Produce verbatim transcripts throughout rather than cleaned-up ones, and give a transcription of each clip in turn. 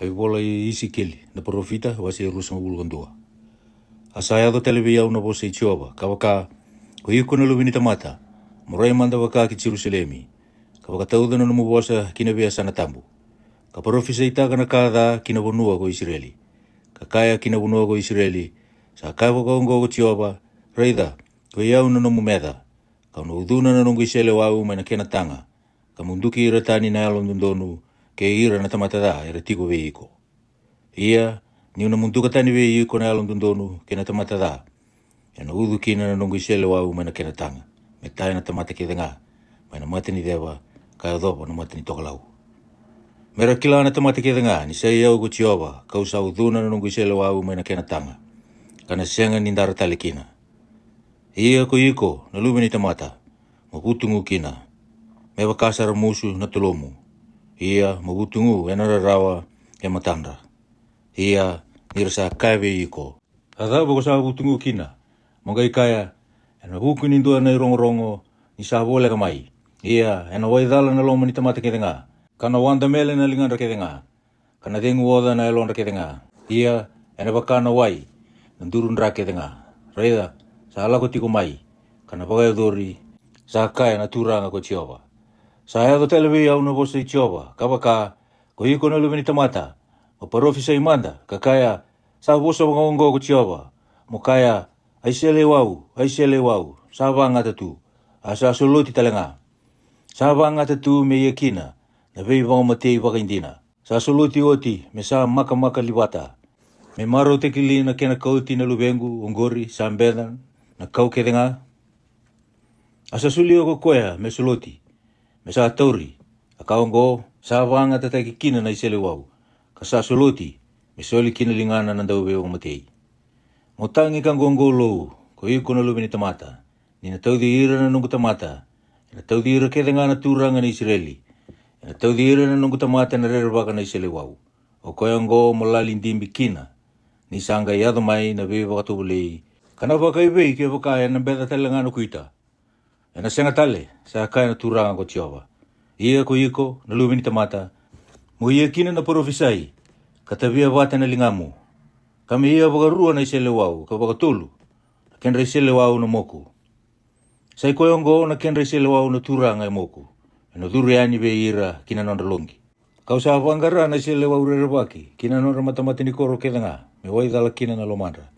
Ai vola i Isikeli na parofita, wase e ruasagavulu ka dua. A sa yaco tale vei au na vosa i Jiova, ka vaka, ko iko na luve ni tamata, mo rai mada vaka ki Jerusalemi, ka vakatauca na nomu vosa ki na veiyasana tabu, ka parofisaitaka na ka ca ki na vanua ko Isireli, ka kaya ki na vanua ko Isireli, sa kaya vakaoqo ko Jiova, raica, ko i au na nomu meca, kau na ucuna na noqu iseleiwau mai na kena taga, ka muduki ira tani na yalododonu kei ira na tamata ca era tiko vei iko. Ia, niu na muduka tani vei iko na yalododonu kei na tamata ca, ena ucu kina na noqu iseleiwau mai na kena taga, me taya na tamata kece ga mai na mata ni ceva, ka yacova na mata ni tokalau. Me ra kila na tamata kece ga ni sa i au ko Jiova, kau sa ucuna na noqu iseleiwau mai na kena taga, ka na sega ni dara tale kina. Ia ko iko na luve ni tamata, mo vutugu kina, me vaka sa ramusu na tolomu. Ia mo vutugu ena rarawa e matadra. Ia ni ra sa kaya vei iko, a cava ko sa vutugu kina? Mo qai kaya, ena vuku ni dua na irogorogo ni sa voleka mai. Ia ena waicala na loma ni tamata kece ga, ka na wadamele na ligadra kece ga, ka na cegu oca na yalodra kece ga. Ia ena vaka na wai na duru dra kece ga. Raica, sa lako tiko mai, ka na vakayacori, sa kaya na Turaga ko Jiova. Sa yaco tale vei au na vosa i Jiova, ka vaka, ko iko na luve ni tamata, mo parofisai mada, ka kaya, sa vosa vakaoqo ko Jiova, mo kaya, a iseleiwau, a iseleiwau, sa vagata tu, a sa soloti tale ga. Sa vagata tu me ia kina na veivakamatei vakaidina. Sa soloti oti me sa makamaka livata, me marautaki li na kena kauti na luvequ oqori sa beca na kau kece ga. A sa solia ko koya me soloti, me sa tauri, a ka oqo sa vagatataki kina na iseleiwau, ka sa soloti me soli kina ligana na dauveiwakamatei. Mo tagi ka qoqolou, ko iko na luve ni tamata, ni na tauci ira na noqu tamata, ena tauci ira kece ga na turaga na Isireli, ena tauci ira na noqu tamata na rerevaka na iseleiwau. O koya oqo mo lali dibi kina, ni sa qai yaco mai na veivakatovolei, ka na vakaivei kevaka ena beca tale ga na kuita. Ena sega tale, sa kaya na Turaga ko Jiova. Ia ko iko na luve ni tamata, mo ia kina na parofisai, ka tavia vata na ligamu, ka me ia vakarua na iseleiwau, ka vakatolu na kedra iseleiwau na moku. Sa i koya oqo na kedra iseleiwau na turaga e moku, ena curu yani vei ira ki na nodra loqi. Kau sa vaqara na iseleiwau rerevaki ki na nodra matamata ni koro kece ga, me waicala kina na lomadra,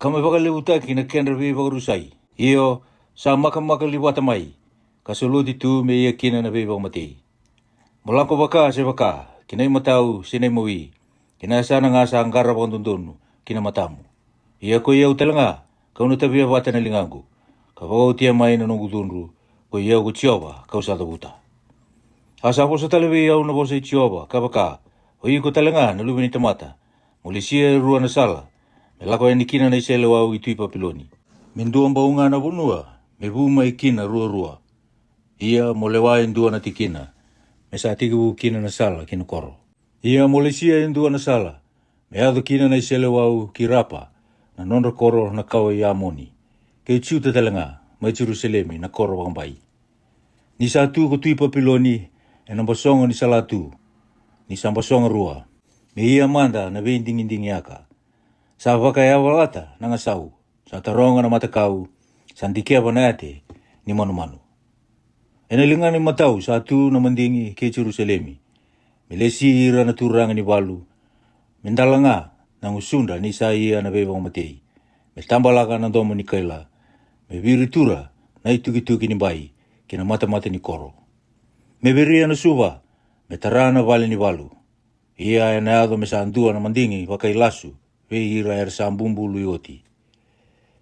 ka me vakalevutaki na kedra veivakarusai. Io, sa makamaka livata mai, ka soloti tu me ia kina na veivakamatei. Mo lako vaka se vaka, ki na imatau se na imawi, ki na yasana ga sa qara vakadodonu ki na matamu. Ia ko i au tale ga, kau na tavia vata na ligaqu, ka vakaotia mai na noqu cudru, ko i au ko Jiova, kau sa cavuta. A sa vosa tale vei au na vosa i Jiova, ka vaka, o iko tale ga na luve ni tamata, mo lesia e rua na sala, me lako yani kina na iseleiwau i Tui Papiloni. Me dua bau ga na vanua me vu mai kina ruarua. Ia mo lewa e dua na tikina, me sa tekivu kina na sala ki na koro. Ia mo lesia e dua na sala, me yaco kina na iseleiwau ki Rapa, na nodra koro na kawa i Amoni, kei Juta tale ga, mai Jerusalemi na koro vakabai. Ni sa tu ko Tui Papiloni ena basoga ni salatu, ni sa basoga rua, me ia mada na veidigidigiyaka. Sa vakayavalata na gasau, sa taroga na matakau, sa dikeva na yate ni manumanu. Ena ligana imatau sa tu na madigi kei Jerusalemi, me lesi ira na turaga ni valu, me dala ga na gusudra ni sa ia na veivakamatei, me tabalaka na domo ni kaila, me viritura na itukituki ni bai ki na matamata ni koro, me viria na suva, me tara na vale ni valu. Ia ena yaco me sa dua na madigi vakailasu vei ira era sa bubului oti.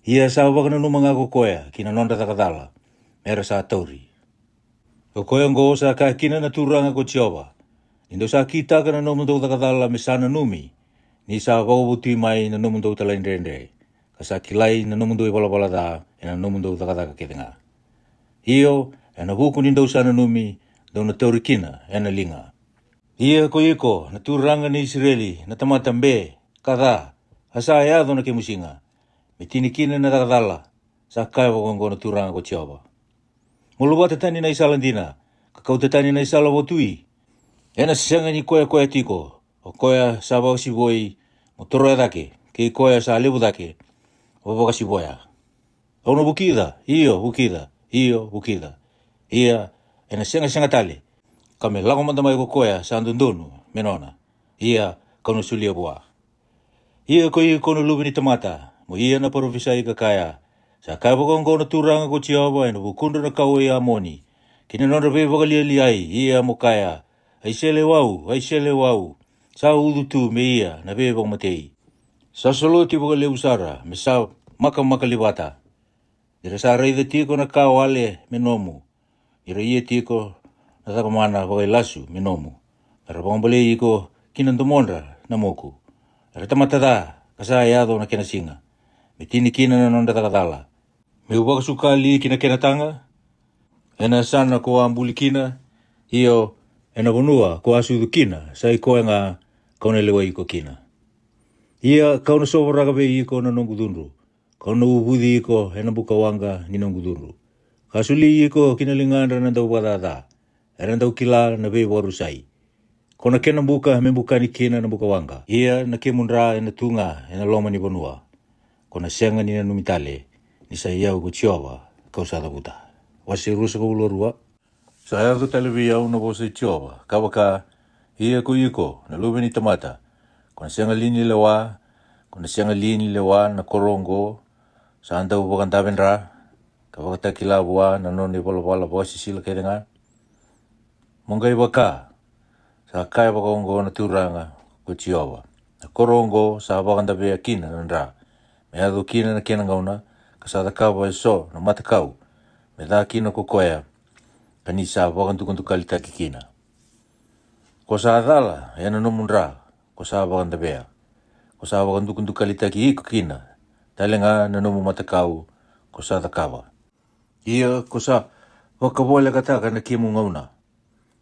Ia sa vakananuma ga ko koya ki na nodra cakacala, me ra sa tauri. O koya oqo sa kaya kina na Turaga ko Jiova, ni dou sa kitaka na nomudou cakacala me sa nanumi, ni sa vakavotui mai na nomudou talaidredre, ka sa kilai na nomudou ivalavala ca ena nomudou cakacaka kece ga. Io, ena vuku ni dou sa nanumi, dou na tauri kina ena liga. Ia ko iko na turaga ni Isireli, na tamata be ka ca, a sa yaco na kemu siga, me tini kina na cakacala, sa kaya vakaoqo na Turaga ko Jiova. Mo luvata tani na isala dina, ka kauta tani na isala votui. Ena sega ni koyakoya tiko, O koya sa vakasivoi, mo toroya cake, kei koya sa levu cake, mo vakasivoya. Au na vukica, io vukica, io vukica. Ia ena segasega tale, ka me lako mada mai ko koya sa dodonu me nona. Ia kau na solia vua. Ia ko iko na luve ni tamata, mo ia na parofisai ka kaya, sa kaya vakaoqo na Turaga ko Jiova ena vukudra na kawa i Amoni, kei na nodra veivakalialiai, ia mo kaya, ai seleiwau, ai seleiwau, sa ucu tu me ia na veivakamatei. Sa soloti vakalevu sara me sa makamakalivata. Ni ra sa raica tiko na ka wale me nomu, ni ra ia tiko na cakamana vakailasu me nomu, me ra vakabalei iko ki na domodra na moku. Era tamata ca, ka sa yaco na kena siga, me tini kina na nodra caka cala. Me'u vakasuka li ki na kena taga, ena yasana ko a buli kina, io, ena vanua ko a sucu kina, sa i koya ga kau na lewai iko kina. Ia kau na sovaraka vei iko na noqu cudru, kau na uvuci iko ena bukawaqa ni noqu cudru, ka soli iko ki na ligadra na dauvakacaca, era dau kila na veivakarusai. Ko na kena buka me bukani kina na bukawaqa, ia na kemu dra ena tu ga ena loma ni vanua. Ko na sega ni nanumi tale, ni sa i au ko Jiova, kau sa cavuta. Wase ruasagavulu ka rua. Sa yaco tale vei au na vosa i Jiova, ka vaka, ia ko iko na luve ni tamata, ko na sega li ni lewa, ko na sega li ni lewa na koro oqo, sa dau vakadavedra, ka vakatakila vua na nona ivalavala vakasisila kece ga? Mo qai vaka, sa kaya vakaoqo na Turaga ko Jiova, na koro oqo sa vakadavea kina na dra, me yaco kina na kena gauna, ka sa cakava eso na matakau me ca kina ko koya, ka ni sa vakadukadukalitaki kina. Ko sa cala ena nomu dra ko sa vakadavea, ko sa vakadukadukalitaki iko kina, tale ga na nomu matakau ko sa cakava. Ia ko sa vakavolekataka na kemu gauna,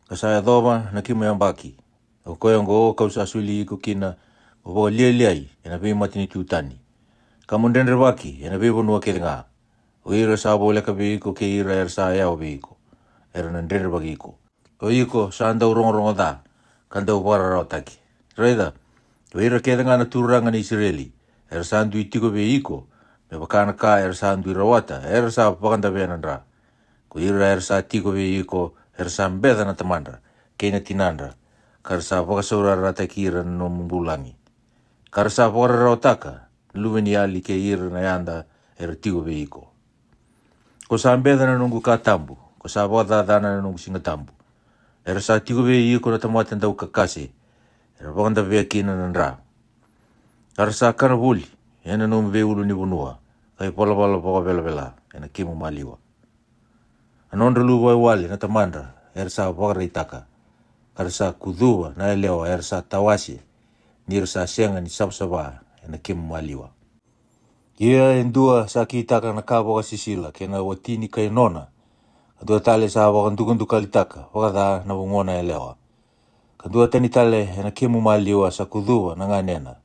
ka sa yacova na kemu yabaki. O koya oqo kau sa soli iko kina mo vakalialiai ena veimatanitu tani, ka mo dredrevaki ena veivanua kece ga. O ira sa voleka vei iko kei ira era sa yawa vei iko, era na dredrevaki iko. O iko sa dau rogorogo ca, ka dau vakararawataki. Raica, o ira kece ga na turaga na Isireli, era sa dui tiko vei iko, me vaka na ka era sa dui rawata, era sa vakadavea na dra. Ko ira era sa tiko vei iko, era sa beca na tamadra kei na tinadra, ka ra sa vakasaurarataki ira na nomu bulagi, ka ra sa vakararawataka na luveniyali kei ira na yada era tiko vei iko. Ko sa beca na noqu ka tabu, ko sa vakacacana na noqu siga tabu. Era sa tiko vei iko na tamata daukakase, era vakadavea kina na dra. Ka ra sa kana voli ena nomu veiulunivanua, ka ivalavala vakavelavela ena kemu maliwa. A nodra luvawale na tamadra era sa vakaraitaka, ka ra sa kucuva na yalewa era sa tawase, ni ra sa sega ni savasava ena kemu maliwa. Ia e dua sa kitaka na ka vakasisila kei na wati ni kai nona, ka dua tale sa vakadukadukalitaka vakaca na vugona yalewa, ka dua tani tale ena kemu maliwa sa kucuva na ganena,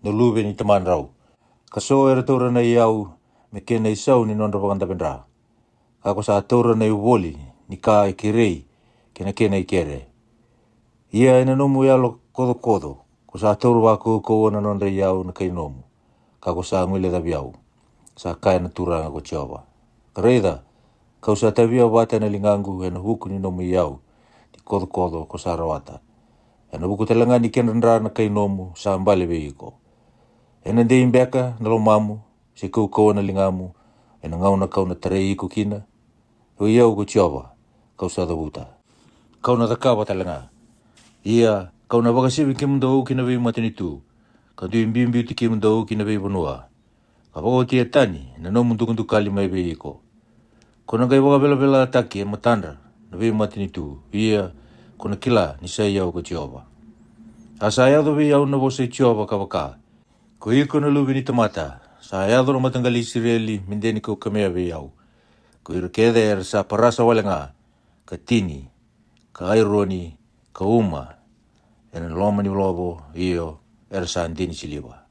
na luve ni tamadrau, ka so era taura na iyau me kena isau ni nodra vakadavedra. Ka ko sa taura na ivoli ni ka e kerei kei na kena ikere. Ia ena nomu yalo kocokoco ko sa taura vakaukauwa na nodra iyau na kai nomu, ka ko sa guilecavi au, sa kaya na Turaga ko Jiova. Ka raica, kau sa tavia vata na ligaqu ena vuku ni nomu iyau ni kocokoco ko sa rawata, ena vuku tale ga ni kedra dra na kai nomu sa bale vei iko. Ena dei beka na lomamu, se kaukauwa na ligamu, ena gauna kau na tarai iko kina? Oi au ko Jiova, kau sa cavuta, kau na cakava tale ga. Ia kau na vakasevi kemudou ki na veimatanitu, ka dui biubiuti kemudou ki na veivanua, ka vakaotia tani na nomu dukadukali mai vei iko. Ko na qai vakavelavelataki e matadra na veimatanitu, ia ko na kila ni sa i au ko Jiova. A sa yaco vei au na vosa i Jiova ka vaka, ko iko na luve ni tamata, sa yaco na mataqali Isireli me deni kaukamea vei au. Ko ira kece era sa parasa wale ga, ka tini, ka aironi, ka uma ena loma ni lovo, io, era sa deni siliva.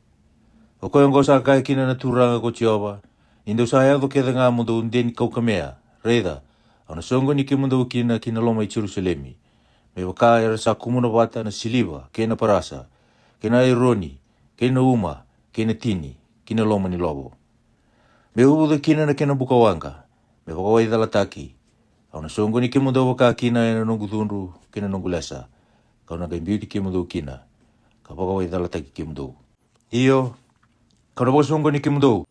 O koya oqo sa kaya kina na Turaga ko Jiova, ni dou sa yaco kece ga mo dou deni kaukamea, raica, au na soqoni kemudou kina ki na loma i Jerusalemi, me vaka era sa kumuna vata na siliva kei na parasa, kei na aironi, kei na uma, kei na tini, ki na loma ni lovo. Me uvuca kina na kena buka waqa, me vakawaicalataki. Au na soqoni kemudou vakakina e na noqu cudru kei na noqu lesa, kau na qai biuti kemudou kina, ka vakawaicalataki kemudou. Io, kau na vakasoqoni kemudou,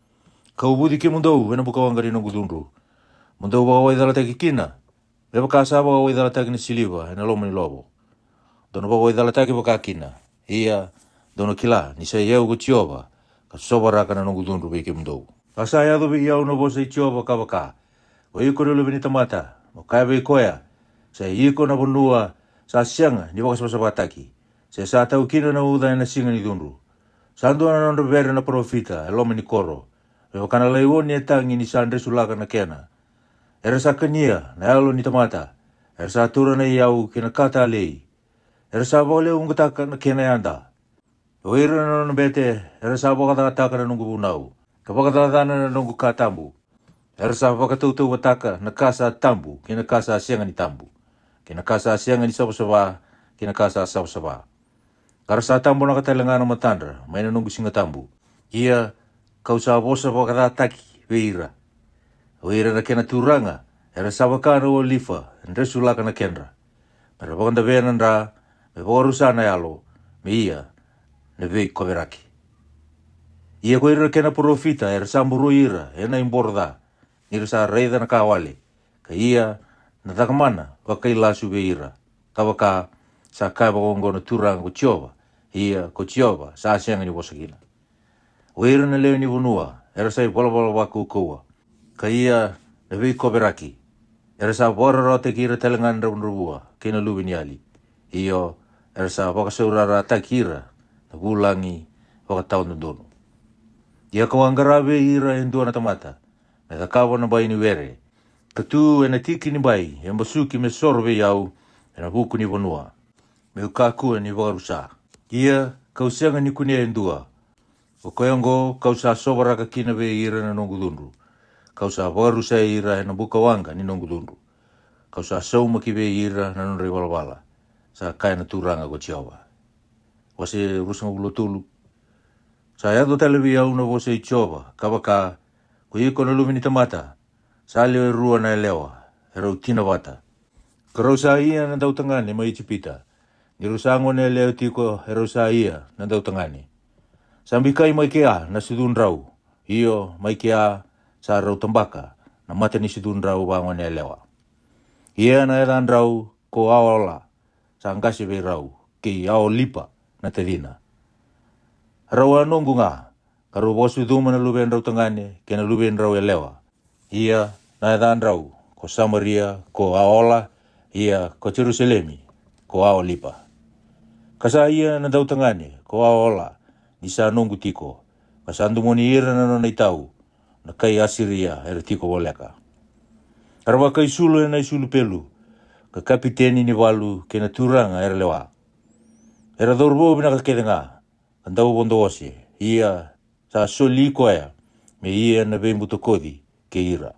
ka uvuci kemudou e na buka waqa ni noqu cudru. Mo dou vakawaicalataki kina, me vaka sa vakawaicalataki na siliva e na loma ni lovo. Dou na vakawaicalataki vakakina. Ia, dou na kila ni sa i au ko Jiova, ka sovaraka na noqu cudru vei kemudou. A sa yaco vei au na vosa i Jiova ka vaka, ko iko na luve ni tamata, mo kaya vei koya, sa i iko na vanua sa sega ni vakasavasavataki, se sa tau kina na uca e na siga ni cudru. Sa dua na nodra vere na parofita e loma ni koro, me vaka na laioni e tagi ni sa dresulaka na kena. Era sa kania na yalo ni tamata, era sa taura na iyau kei na ka talei, era sa vakalevuqataka na kena yada. O ira na nona bete era sa vakacataka na noqu vunau, ka vakacacana na noqu ka tabu. Era sa vakatautauvataka na ka sa tabu kei na ka sa sega ni tabu, kei na ka sa sega ni savasava kei na ka sa savasava. Ka ra sa tabonaka tale ga na matadra mai na noqu siga tabu. Ia, kau sa vosa vakacataki vei ira. O ira na kena turaga era sa vaka na olifa e dresulaka na kedra, me ra vakadavea na dra, me vakarusa na yalo, me ia na veikoveraki. Ia ko ira na kena parofita era sa boroi ira e na iboro ca, ni ra sa raica na ka wale, ka ia na cakamana vakailasu vei ira, ka vaka, sa kaya vakaoqo na Turaga ko Jiova, ia ko Jiova sa sega ni vosa kina. O ira na lewe ni vanua era sa ivalavala vakaukauwa, ka ia na veikoveraki. Era sa vakararawataki ira tale ga na dravudravua kei na luveniyali. Io, era sa vakasaurarataki ira na vulagi vakatawadodonu. Ia kau a qara vei ira e dua na tamata, me cakava na bai ni were, ka tu e na tiki ni bai e basuki me soro vei au e na vuku ni vanua, me'u kakua ni vakarusa. Ia kau sega ni kunea e dua. O koya oqo kau sa sovaraka kina vei ira na noqu cudru, kau sa vakarusai ira e na buka waqa ni noqu cudru, kau sa saumaki vei ira na nodra ivalavala, sa kaya na Turaga ko Jiova. Wase ruasagavulu tolu. Sa yaco tale vei au na vosa i Jiova, ka vaka, ko iko na luve ni tamata, sa lewe rua na yalewa, e rau tina vata. Ka rau sa ia na dautagane mai Ijipita, ni rau sa gone yalewa tiko e rau sa ia na dautagane. Sa bikai mai kea na sucudrau, io, mai kea sa rau tabaka na mata ni sucudrau vagone yalewa. Ia na yacadrau ko Aola, sa qase vei rau, kei Aolipa na tacina. Rau a noqu ga, ka rau vakasucuma na luvedrau tagane kei na luvedrau yalewa. Ia na yacadrau ko Samaria, ko Aola, ia ko Jerusalemi, ko Aolipa. Ka sa ia na dautagane ko Aola, ni sa noqu tiko, ka sa domoni ira na nona itau, na kai Asiria era tiko voleka. Era vakaisulu ena isulupelu, ka kapiteni ni valu kei na turaga era lewa. Era cauravou vinaka kece ga, ka dau vodo ose, ia sa soli koya me ia na veibutakoci kei ira.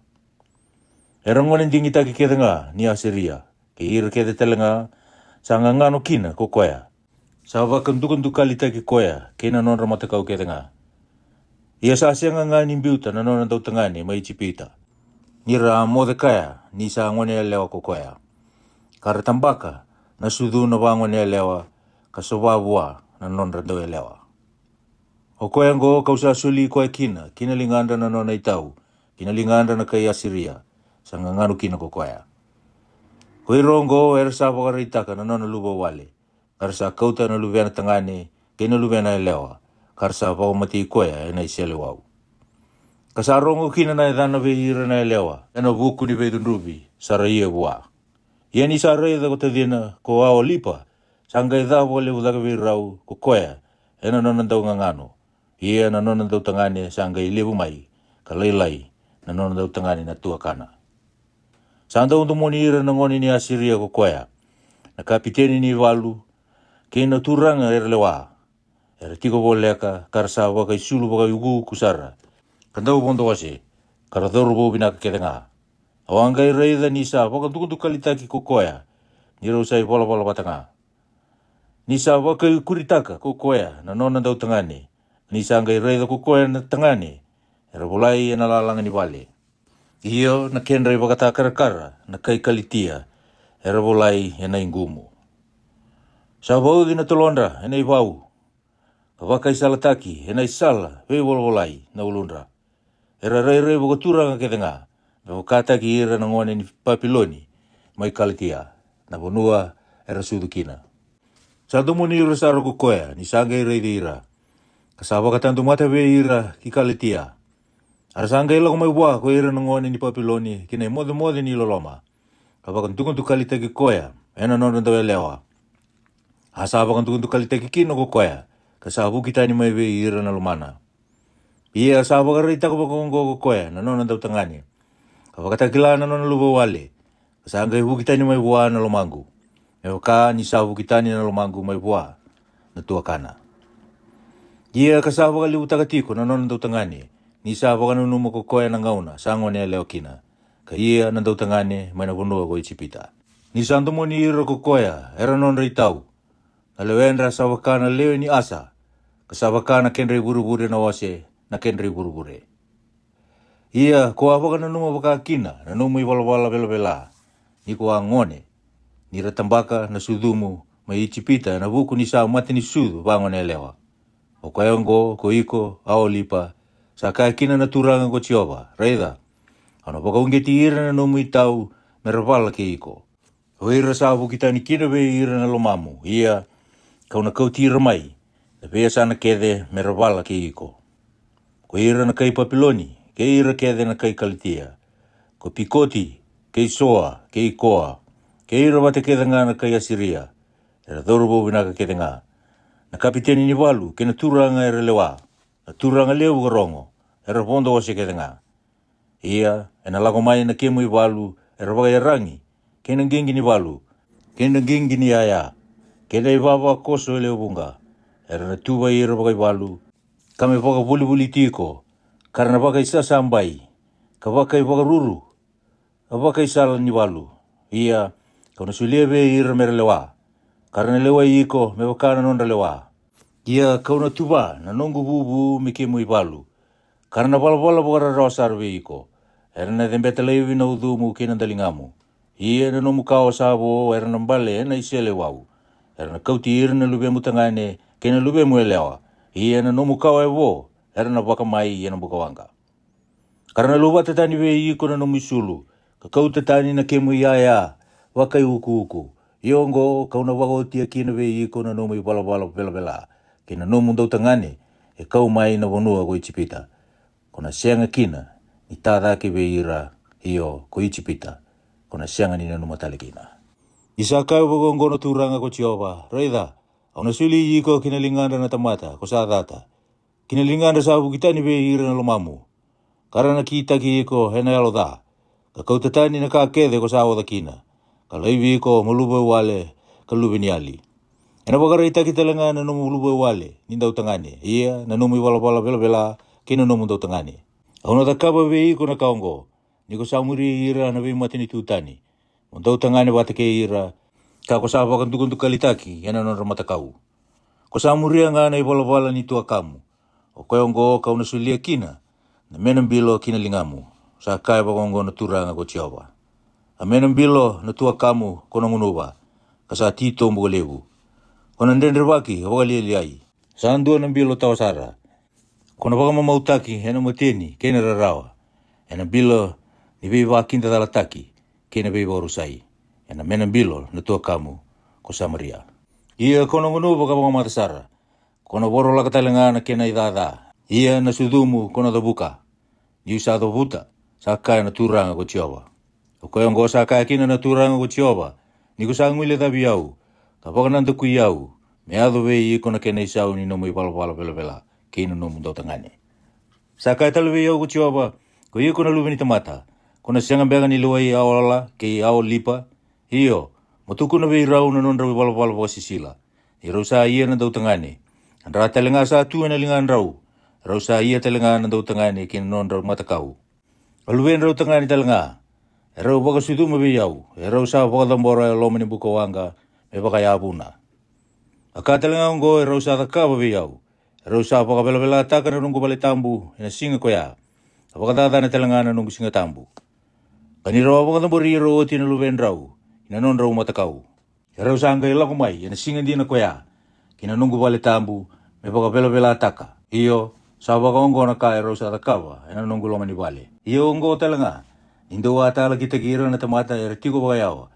Era gone digitaki kece ga ni Asiria, kei ira kece tale ga sa gagano kina ko koya. Sa vakadukadukalitaki koya kei na nodra matakau kece ga. Ia sa sega ga ni biuta na nona dautagane mai Ijipita, ni ra a moce kaya ni sa gone yalewa ko koya. Ka ra tabaka na sucu na vagone yalewa, ka sova vua na nodra dauyalewa. O koya oqo kau sa soli koya kina ki na ligadra na nona itau, ki na ligadra na kai Asiria, sa gagano kina ko koya. Ko ira oqo era sa vakaraitaka na nona luvawale, ka ra sa kauta na luvena tagane kei na luvena yalewa, ka ra sa vakamatei koya ena iseleiwau. Ka sa rogo kina na yacana vei ira na yalewa ena vuku ni veicudruvi sa ra ia vua. Ia ni sa raica ko tacina ko Aolipa, sa qai ca vakalevu cake vei rau ko koya ena nona daugagano. Ia na nona dautagane sa qai levu mai, ka lailai na nona dautagane na tuakana. Sa dau domoni ira na gone ni Asiria ko koya, na kapiteni ni valu kei na turaga era lewa. Era tiko voleka ka ra sa vakaisulu vakaiukuuku sara, ka dau vodo ose, ka ra cauravou vinaka kece ga. Au a qai raica ni sa vakadukadukalitaki ko koya, ni rau sa ivalavala vata ga. Ni sa vakaikuritaka ko koya na nona dautagane, ni sa qai raica ko koya na tagane era volai ena lalaga ni vale, io, na kedra ivakatakarakara na kai Kalitia era volai ena iqumu. Sa vauci na tolodra ena ivau, ka vakaisalataki ena isala veivolavolai na uludra. Era rairai vakaturaga kece ga, me vakataki ira na gone ni Papiloni mai Kalitia, na vanua era sucu kina. Sa domoni ira sara ko koya ni sa qai raici ira, ka sa vakatadumata vei ira ki Kalitia. A ra sa qai lako mai vua ko ira na gone ni Papiloni ki na imocemoce ni loloma, ka vakadukadukalitaki koya ena nodra dauyalewa. A sa vakadukadukalitaki kina ko koya, ka sa vuki tani mai vei ira na lomana. Ia sa vakaraitaka vakaoqo ko koya na nona dautagane, ka vakatakila na nona luvawale, ka sa qai vuki tani mai vua na lomaqu, me vaka ni sa vuki tani na lomaqu mai vua na tuakana. Ia ka sa vakalevutaka tiko na nona dautagane, ni sa vakananuma ko koya na gauna sa gone yalewa kina, ka ia na dautagane mai na vanua ko Ijipita. Ni sa domoni ira ko koya era nodra itau, na lewedra sa vaka na lewe ni asa, ka sa vaka na kedra ivurevure na ose na kedra ivurevure. Ia ko a vakananuma vaka kina na nomu ivalavala velavela, ni ko a gone, ni ra tabaka na sucumu mai Ijipita ena vuku ni sa mata ni sucu vagone yalewa. O koya oqo ko iko, a Olipa, sa kaya kina na Turaga ko Jiova, raica, au na vakauqeti ira na nomu itau me ra vala kei iko. O ira sa vuki tani kina vei ira na lomamu, ia kau na kauti ira mai na veiyasana kece me ra vala kei iko. Ko ira na kai Papiloni, kei ira kece na kai Kalitia, ko Pikoti, kei Soa, kei Koa, kei ira vata kece ga na kai Asiria, era cauravou vinaka kece ga, na kapiteni ni valu kei na turaga era lewa, na turaga levu ka rogo, era vodo ose kece ga. Ia ena lako mai na kemu ivalu era vakaiyaragi, kei na qiqi ni valu, kei na qiqi ni yaya, kei na ivavakoso e lewe vuqa, era na tu vei ira vakaivalu, ka me vakavolivoliti iko, ka ra na vakaisasabai, ka vakaivakaruru, ka vakaisala ni valu. Ia kau na solia vei ira me ra lewa, ka ra na lewai iko me vaka na nodra lewa. Ia kau na tuva na noqu vuvu me kemu ivalu, ka ra na valavala vakararawa sara vei iko. Era na cebeta laivi na ucumu kei na daligamu. Ia na nomu kawa sa vo era na bale ena iseleiwau. Era na kauti ira na luvemu tagane kei na luvemu yalewa. Ia na nomu kawa e vo era na vakamai ena bukawaqa. Ka ra na luvata tani vei iko na nomu isulu, ka kauta tani na kemu iyaya vakaiukuuku. Ia oqo kau na vakaotia kina vei iko na nomu ivalavala velavela kei na nomu dautagane e kau mai na vanua ko Ijipita. Ko na sega kina ni ta cake vei ira, io, ko Ijipita, ko na sega ni nanuma tale kina. Ni sa kaya vakaoqo na Turaga ko Jiova, raica, au na soli iko ki na ligadra na tamata ko sa cata, ki na ligadra sa vuki tani vei ira na lomamu, ka ra na kitaki iko ena yalo ca, ka kauta tani na ka kece ko sa oca kina, ka laivi iko mo luvawale ka luve ni yali. Ena vakaraitaki tale ga na nomu luvawale ni dautagane, ia na nomu ivalavala velavela kei na nomu dautagane. Au na cakava vei iko na ka oqo, ni ko sa muri ira na veimatanitu tani mo dautagane vata kei ira, ka ko sa vakadukadukalitaki ena nodra matakau. Ko sa muria ga na ivalavala ni tuakamu. O koya oqo kau na solia kina na mena bilo ki na ligamu. Sa kaya vakaoqo na Turaga ko Jiova, a mena bilo na tuakamu ko na gunuva, ka sa titobu ka levu. Ko na dredrevaki ka vakalialiai. Sa dua na bilo tawa sara. Ko na vakamamautaki ena mateni kei na rarawa, ena bilo ni veivakidacalataki kei na veivakarusai, ena mena bilo na tuakamu ko Samaria. Ia ko na gunuva ka vakamata sara, ko na vorolaka tale ga na kena icaca. Ia na sucumu ko na cavuka, niu sa cavuta, sa kaya na Turaga ko Jiova. O koya oqo sa kaya kina na Turaga ko Jiova, ni ko sa guilecavi au, ka vakanadakui au, me yaco vei iko na kena isau ni nomu ivalavala velavela kei na nomu dautagane. Sa kaya tale vei au ko Jiova, ko iko na luve ni tamata, ko na sega beka ni lewai a Ola kei a Olipa? Io, mo tukuna vei rau na nodrau ivalavala vakasisila, ni rau sa ia na dautagane. A dra tale ga sa tu ena ligadrau, rau sa ia tale ga na dautagane ki na nodrau matakau. A luvedrau tagane tale ga, e rau vakasucuma vei au, e rau sa vakacabora e loma ni bukawaqa me vakayavuna. A ka tale ga oqo e rau sa cakava vei au, e rau sa vakavelavelataka na noqu vale tabu e na siga ko ya, ka vakacacana tale ga na noqu siga tabu. Ka ni rau a vakacabori rau oti na luvedrau i na nodrau matakau. E rau sa qai lako mai e na siga dina ko ya ki na noqu vale tabu me vakavelavelataka. Io, sa vakaoqo na ka e rau sa cakava e na noqu loma ni vale. Ia oqo tale ga, ni dou a talakitaki ira na tamata era tiko vakayawa,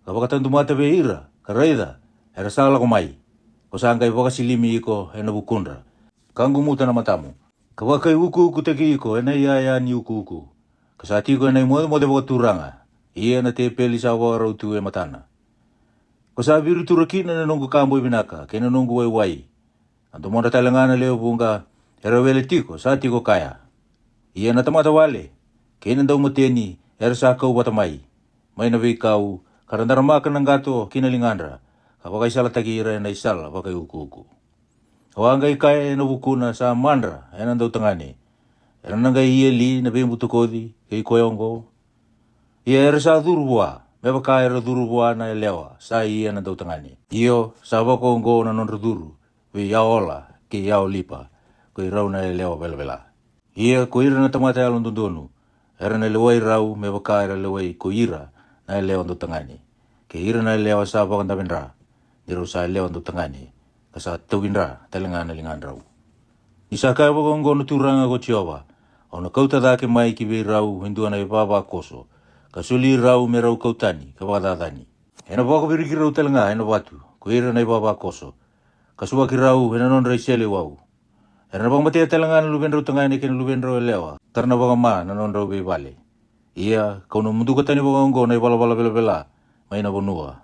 ka vakatadumata vei ira, ka raica, era sa lako mai, ko sa qai vakasilimi iko e na vukudra, ka gumuta na matamu, ka vakaiukuukutaki iko e na iyaya ni ukuuku, ka sa tiko e na imocemoce vakaturaga, ia na tepeli sa vakarau tu e matana. Ko sa viritura kina na noqu ka boi vinaka kei na noqu waiwai. A domodra tale ga na lewe vuqa era wele tiko sa tiko kaya. Ia na tamata wale kei na daumateni era sa kau vata mai, mai na veikau, ka ra daramaka na qato ki na ligadra, ka vakaisalataki ira e na isala vakaiukuuku. Au a qai kaya e na vukuna sa madra e na dautagane, era na qai ia li na veibutakoci kei koya oqo? Ia era sa curu vua me vaka era curu vua na yalewa sa ia na dautagane. Io, sa vakaoqo na nodra curu vei Aola kei Aolipa, ko i rau na yalewa velavela. Ia ko ira na tamata yalododonu, era na lewai rau me vaka era lewai ko ira na yalewa dautagane, kei ira na yalewa sa vakadavedra, ni rau sa yalewa dautagane, ka sa tauvidra tale ga na ligadrau. Ni sa kaya vakaoqo na Turaga ko Jiova, au na kauta cake mai ki vei rau e dua na ivavakoso, ka soli rau me rau kau tani ka vakacacani. Ena vakaviriki rau tale ga ena vatu ko ira na ivavakoso, ka suvaki rau ena nodra iseleiwau. Era na vakamatea tale ga na luvedrau tagane kei na luvedrau yalewa, ka ra na vakama na nodrau veivale. Ia kau na muduka tani vakaoqo na ivalavala velavela mai na vanua,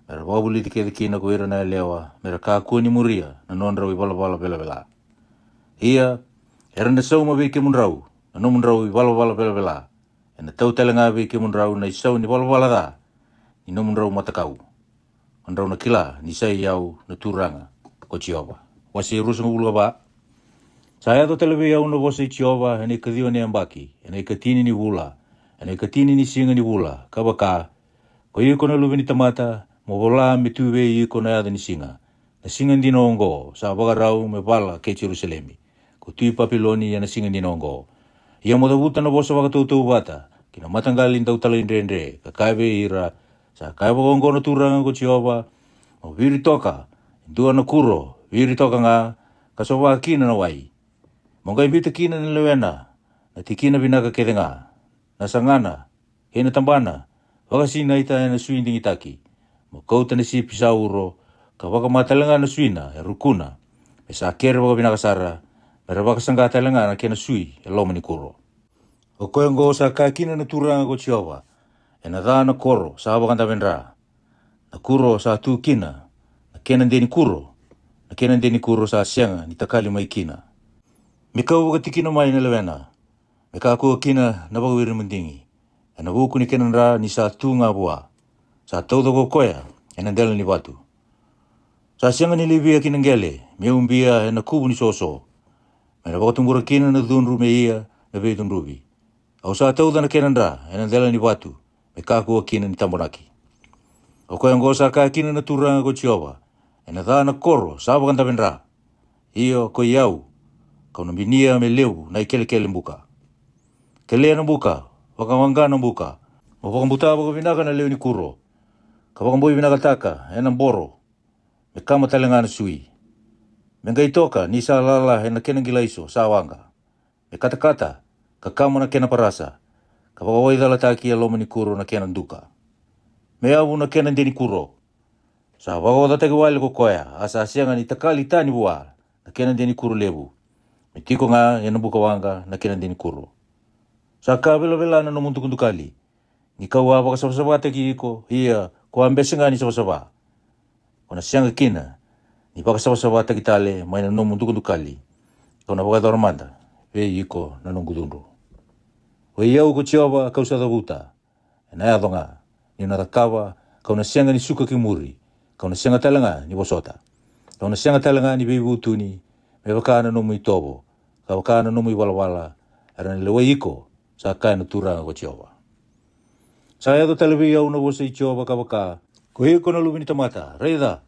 me ra vakavulici kece kina ko ira na yalewa me ra kakua ni muria na nodrau ivalavala velavela. Ia era na sauma vei kemudrau na nomudrau ivalavala velavela. Ena tau tale ga vei kemudrau na isau ni valavala ca ni nomudrau matakau. Mo drau na kila ni sa i au na Turaga ko Jiova. Wase e ruasagavulu ka va. Sa yaco tale vei au na vosa i Jiova ena ikaciwa ni yabaki, ena ikatini ni vula, ena ikatini ni siga ni vula, ka vaka, ko iko na luve ni tamata, mo vola me tu vei iko na yaca ni siga, na siga dina oqo sa vakarau me vala kei Jerusalemi, ko tui Papiloni ena siga dina oqo. Ia mo cavuta na vosa vakatautauvata ki na mataqali dautalaidredre, ka kaya vei ira, sa kaya vakaoqo na Turaga ko Jiova, mo viri toka e dua na kuro, viri toka ga, ka sova kina na wai. Mo qai biuta kina na lewena na tikina vinaka kece ga, na sagana, kei na tabana, vakasinaita ena sui digitaki. Mo kauta na sipi sa uro, ka vakama tale ga na suina e rukuna, me sa kere vakavinaka sara, me ra vakasaqa tale ga na kena sui e loma ni kuro. O koya oqo sa kaya kina na Turaga ko Jiova, ena ca na koro sa vakadavedra, na kuro sa tu kina na kena de ni kuro, na kena de ni kuro sa sega ni takali mai kina. Me kau vakatikina mai na lewena, me kakua kina na vakawiri madigi, ena vuku ni kena dra ni sa tu ga vua, sa tauca ko koya ena dela ni vatu. Sa sega ni livia ki na qele me ubia ena kuvu ni soso, me na vakatubura kina na cudru me ia na veicudruvi. Au sa tauca na kena dra ena dela ni vatu, me kakua kina ni tabonaki. O koya oqo sa kaya kina na Turaga ko Jiova, ena ca na koro sa vakadavedra. Io, ko i au, kau na binia me levu na ikelekele buka. Kelea na buka, vakawaqa na buka, mo vakabuta vakavinaka na lewe ni kuro, ka vakaboi vinakataka ena boro, me kama tale ga na sui. Me qai toka ni sa lala ena kena qilaiso sa waqa, me katakata, ka kama na kena parasa, ka vakawaicalataki e loma ni kuro na kena duka. Me yavu na kena de ni kuro. Sa vakaocataki wale ko koya, a sa sega ni takali tani vua na kena de ni kuro levu. Me tiko ga ena buka waqa na kena de ni kuro. Sa ka velavela na nomu dukadukali, ni kau a vakasavasavataki iko, ia ko a bese ga ni savasava. Ko na sega kina ni vakasavasavataki tale mai na nomu dukadukali, kau na vakayacora mada vei iko na noqu cudru. O i au ko Jiova kau sa cavuta, ena yaco ga, niu na cakava, kau na sega ni suka ki muri, kau na sega tale ga ni vosota. Kau na sega tale ga ni veivutuni, me vaka na nomu itovo, ka vaka na nomu ivalavala, era na lewai iko, sa kaya na Turaga ko Jiova. Sa yaco tale vei au na vosa i Jiova ka vaka, ko iko na luve ni tamata, raica,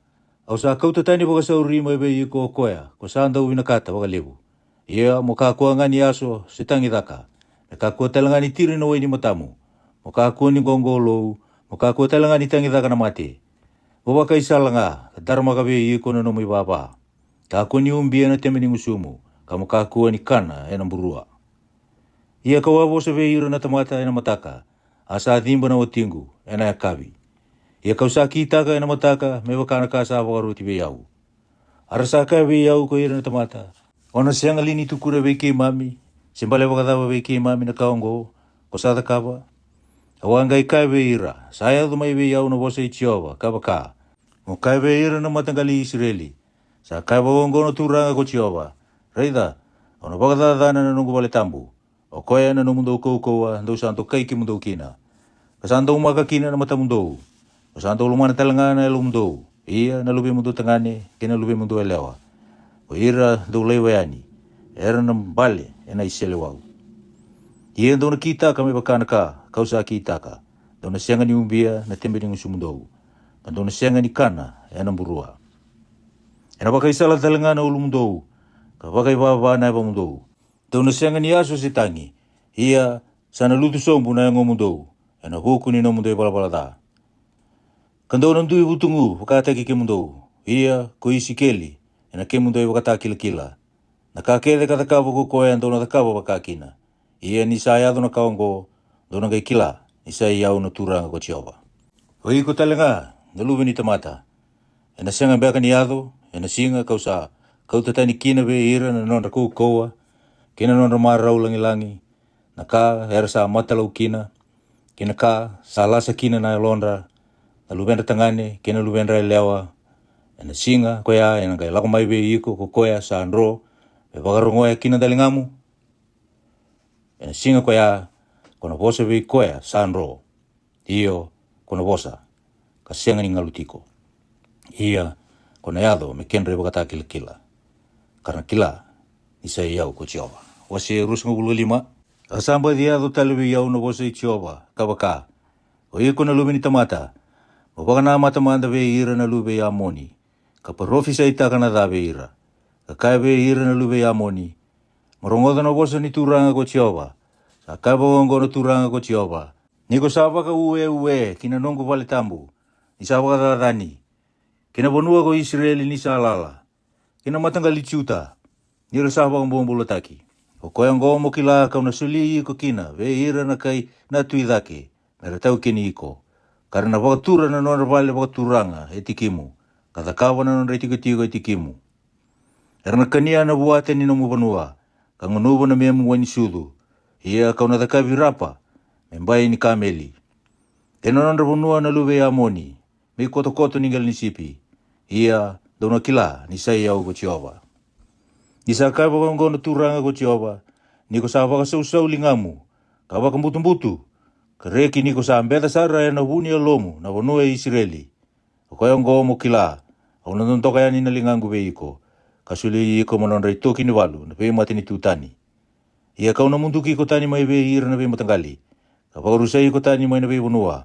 Au sa kauta tani vakasauri mai vei iko o koya ko sa dau vinakata vakalevu. Ia mo kakua ga ni aso se tagicaka, me kakua tale ga ni tiri na wai ni matamu, mo kakua ni qoqolou, mo kakua tale ga ni tagicaka na mate. Mo vakaisala ga ka daramaka vei iko na nomu ivava. Kakua ni ubia na tebe ni gusumu, ka mo kakua ni kana ena burua. Ia kau a vosa vei ira na tamata ena mataka, a sa ciba na watiqu ena yakavi. Ia kau sa kitaka ena mataka me vaka na ka sa vakaroti vei au. A ra sa kaya vei au ko ira na tamata, o na sega li ni tukuna vei keimami, se bale vakacava vei keimami na ka oqo ko sa cakava? Au a qai kaya vei ira, sa yaco mai vei au na vosa i Jiova, ka vaka, mo kaya vei ira na mataqali i Isireli, sa kaya vakaoqo na Turaga ko Jiova, raica, au na vakacacana na noqu vale tabu, o koya na nomudou kaukauwa dou sa dokai kemudou kina, ka sa daumaka kina na matamudou, ka sa dau lomana tale ga na yalomudou, ia na luvemudou tagane kei na luvemudou yalewa, ko ira dou laiva yani, era na bale ena iseleiwau. Ia dou na kitaka me vaka na ka kau sa kitaka, dou na sega ni ubia na tebe ni gusumudou, ka dou na sega ni kana ena burua. Ena vakaisala tale ga na ulumudou, ka vakaivava na yavamudou. Dou na sega ni aso se tagi, ia sa na lutu sobu na yagomudou ena vuku ni nomudou ivalavala ca. Ka dou na dui vutugu vakataki kemudou, ia ko Isikeli, ena kemudou ivakatakilakila. Na ka kece ka cakava ko koya dou na cakava vaka kina. Ia ni sa yaco na ka oqo, dou na qai kila ni sa i au na Turaga ko Jiova. O iko tale ga, na luve ni tamata, ena sega beka ni yaco ena siga kau sa kauta tani kina vei ira na nodra kaukauwa, kei na nodra marau lagilagi, na ka era sa matalau kina, kei na ka sa lasa kina na yalodra, na luvedra tagane kei na luvedra yalewa, ena siga koya ena qai lako mai vei iko ko koya sa dro me vakarogoya kina daligamu? Ena siga koya ko na vosa vei koya sa dro, io, ko na vosa, ka sega ni galu tiko. Ia ko na yaco me kedra ivakatakilakila, ka ra na kila ni sa i au ko Jiova. Wase ruasagavulu ka lima. A sa baci yaco tale vei au na vosa i Jiova, ka vaka, o iko na luve ni tamata, mo vakanamata mada vei ira na luve i Amoni, ka parofisaitaka na ca vei ira, ka kaya vei ira na luve i Amoni, mo rogoca na vosa ni Turaga ko Jiova. Sa kaya vakaoqo na Turaga ko Jiova, ni ko sa vakaueue ki na noqu vale tabu, ni sa vakacacani, ki na vanua ko Isireli ni sa lala, ki na mataqali Juta, ni ra sa vakabobulataki. O koya oqo mo kila kau na soli iko kina vei ira na kai na tu i cake, me ra taukeni iko, ka ra na vakatura na nodra vale vakaturaga e tikimu, ka cakava na nodra itikotiko e tikimu. Era na kania na vuata ni nomu vanua, ka gunuva na memu wai ni sucu. Ia kau na cakavi Rapa me bai ni kameli, kei na nodra vanua na luve i Amoni, me ikotokoto ni qele ni sipi. Ia dou na kila ni sa i au ko Jiova. Ni sa kaya vakaoqo na Turaga ko Jiova, ni ko sa vakasausau ligamu, ka vakabutubutu, ka reki ni ko sa beca sara ena vu ni yalomu na vanua e Isireli, o koya oqo mo kila, au na dodoka yani na ligaqu vei iko, ka soli iko mo nodra itoki ni valu na veimatanitu tani. Ia kau na muduki iko tani mai vei ira na veimataqali, ka vakarusai iko tani mai na veivanua.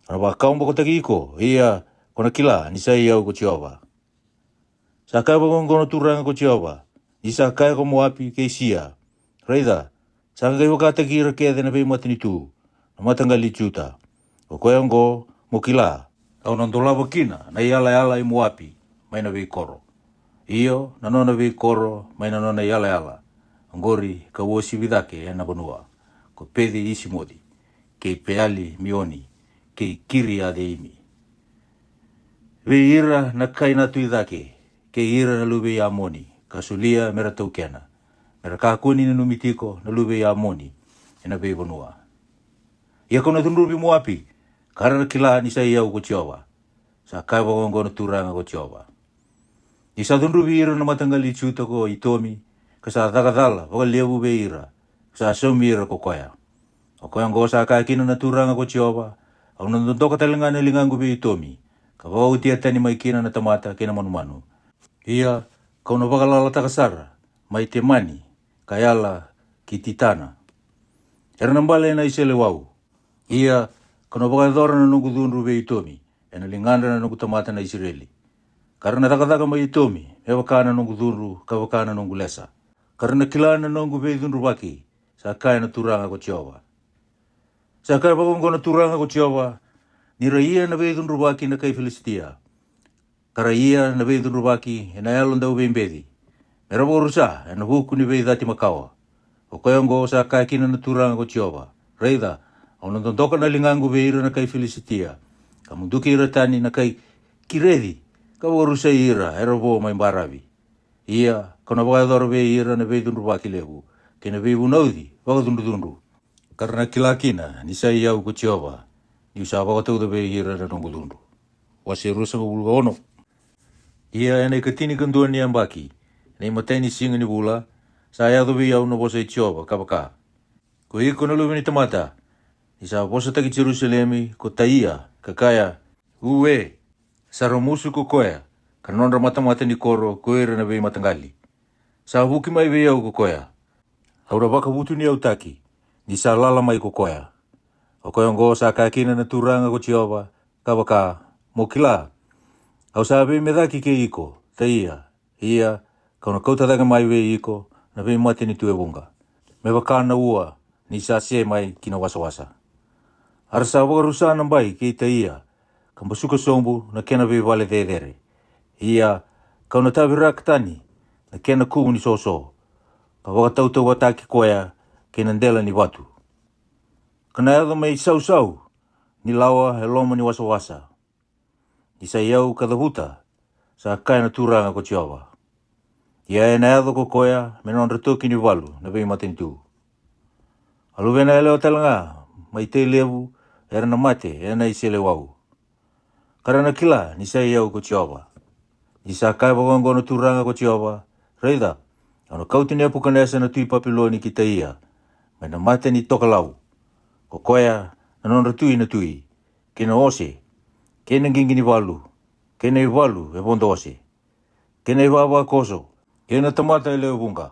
Au na vakawabokotaki iko, ia ko na kila ni sa i au ko Jiova. Sa kaya vakaoqo na Turaga ko Jiova, ni sa kaya ko Moapi kei Sia, raica, sa qai vakataki ira kece na veimatanitu na mataqali i Juta. O koya oqo mo kila, au na dolava kina na iyalayala i Moapi mai na veikoro, io, na nona veikoro mai na nona iyalayala, oqori ka uasivi cake ena vanua, ko Peci Isimoci, kei Peali Mioni, kei Kiriaceimi, vei ira na kai na tu i cake, kei ira na luve i Amoni, ka solia me ra taukena, me ra kakua ni nanumi tiko na luve i Amoni ena veivanua. Ia kau na cudruvi Moapi, ka ra na kila ni sa i au ko Jiova. Sa kaya vakaoqo na Turaga ko Jiova, ni sa cudruvi ira na mataqali i Juta ko Itomi, ka sa caka cala vakalevu vei ira, ka sa saumi ira ko koya. O koya oqo sa kaya kina na Turaga ko Jiova, au na dodoka tale ga na ligaqu vei Itomi, ka vakaotia tani mai kina na tamata kei na manumanu. Ia kau na vakalalataka sara mai Temani ka yala ki Titana, era na bale ena iseleiwau. Ia kau na vakayacora na noqu cudru vei Itomi ena ligadra na noqu tamata na Isireli. Ka ra na cakacaka mai Itomi me vaka na noqu cudru ka vaka na noqu lesa. Ka ra na kila na noqu veicudruvaki, sa kaya na Turaga ko Jiova. Sa kaya vakaoqo na Turaga ko Jiova: Ni ra ia na veicudruvaki na kai Filisitia, ka ra ia na veicudruvaki e na yalo dauveibeci, me ra vakarusa e na vuku ni veicati makawa. O koya oqo sa kaya kina na Turaga ko Jiova: Raica, au na dodoka na ligaqu vei ira na kai Filisitia, ka muduki ira tani na kai Kireci, ka vakarusai ira era vo mai baravi. Ia kau na vakayacora vei ira na veicudruvaki levu kei na veivunauci vakacudrucudru, ka ra na kila kina ni sa i au ko Jiova, ni'u sa vakatauca vei ira na noqu cudru. Wase ruasagavulu ka ono. Ia e na ikatinikadua ni yabaki, e na imatai ni siga ni vula, sa yaco vei au na vosa i Jiova, ka vaka: Ko iko na luve ni tamata, ni sa vosataki Jerusalemi ko Taia, ka kaya: Ue, sa ramusu ko koya, ka nodra matamata ni koro ko ira na veimataqali. Sa vuki mai vei au ko koya, au na vakavutuniyautaki, ni sa lala mai ko koya. O koya oqo sa kaya kina na Turaga ko Jiova, ka vaka: Mo kila, au sa veimecaki kei iko, Taia, ia kau na kauta cake mai vei iko na veimatanitu e vuqa, me vaka na ua ni sa se mai ki na wasawasa. A ra sa vakarusa na bai kei Taia, ka basuka sobu na kena veivale cecere. Ia kau na taviraka tani na kena kuvu ni soso, ka vakatautauvataki koya kei na dela ni vatu, ka na yaco me isausau ni lawa e loma ni wasawasa. Ni sa i au ka cavuta, sa kaya na Turaga ko Jiova. Ia e na yaco ko koya me nodra toki ni valu na veimatanitu. A luvena yalewa tale ga mai Tailevu era na mate e na iseleiwau, ka ra na kila ni sa i au ko Jiova. Ni sa kaya vakaoqo na Turaga ko Jiova: Raica, au na kauti Nepukanesa na tui Papiloni ki Taia mai na mata ni tokalau, ko koya na nodra tui na tui, kei na ose, kei na qiqi ni valu, kei na ivalu e vodo ose, kei na ivavakoso, kei na tamata e lewe vuqa.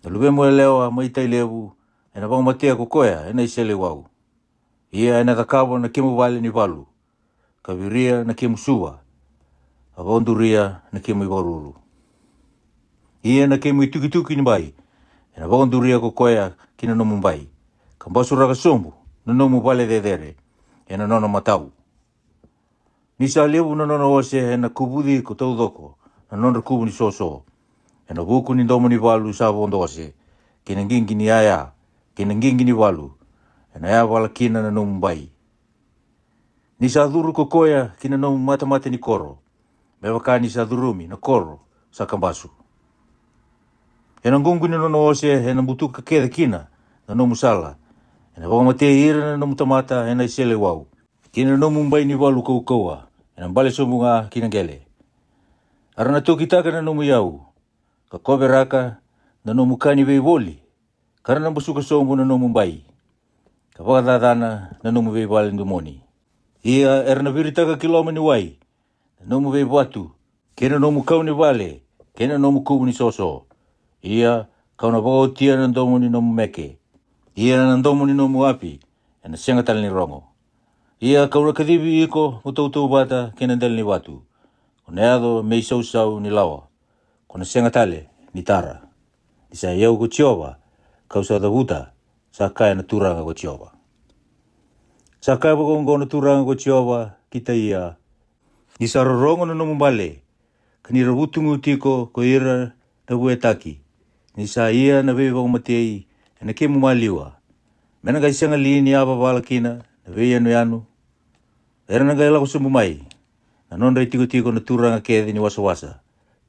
Na luvemu yalewa mai Tailevu e na vakamatea ko koya e na iseleiwau. Ia e na cakava na kemu vale ni valu, ka viria na kemu suva, ka vakaduria na kemu ivakaruru. Ia na kemu itukituki ni bai e na vakaduria ko koya ki na nomu bai, ka basuraka sobu na nomu vale cecere e na nona matau. Ni sa levu na nona ose e na kuvuci iko taucoko na nodra kuvu ni soso, e na vuku ni domo ni valu sa vodo ose, kei na qiqi ni yaya, kei na qiqi ni valu, e na yavala kina na nomu bai. Ni sa curu ko koya ki na nomu matamata ni koro, me vaka ni sa curumi na koro sa kabasu. E na ququ ni nona ose e na butuka kece kina na nomu sala, e na vakamatei ira na nomu tamata e na iseleiwau, kei na nomu bai ni valu kaukauwa e na bale sobu ga ki na qele. A ra na tokitaka na nomu iyau, ka koveraka na nomu ka ni veivoli, ka ra na basuka sobu na nomu bai, ka vakacacana na nomu veivale domoni. Ia era na viritaka ki loma ni wai na nomu veivatu, kei na nomu kau ni vale, kei na nomu kuvu ni soso. Ia kau na vakaotia na domo ni nomu meke, ia na domo ni nomu api e na sega tale ni rogo. Ia kau na kacivi iko mo tautauvata kei na dela ni vatu, ko na yaco me isausau ni lawa, ko na sega tale ni tara. Ni sa i au ko Jiova, kau sa cavuta, sa kaya na Turaga ko Jiova. Sa kaya vakaoqo na Turaga ko Jiova ki Taia: Ni sa rorogo na nomu bale, ka ni ra vutugu tiko ko ira na vuetaki, ni sa ia na veivakamatei e na kemu maliwa, me na qai sega li ni yavavala kina na veiyanuyanu? Era na qai lako sobu mai na nodra itikotiko na turaga kece ni wasawasa,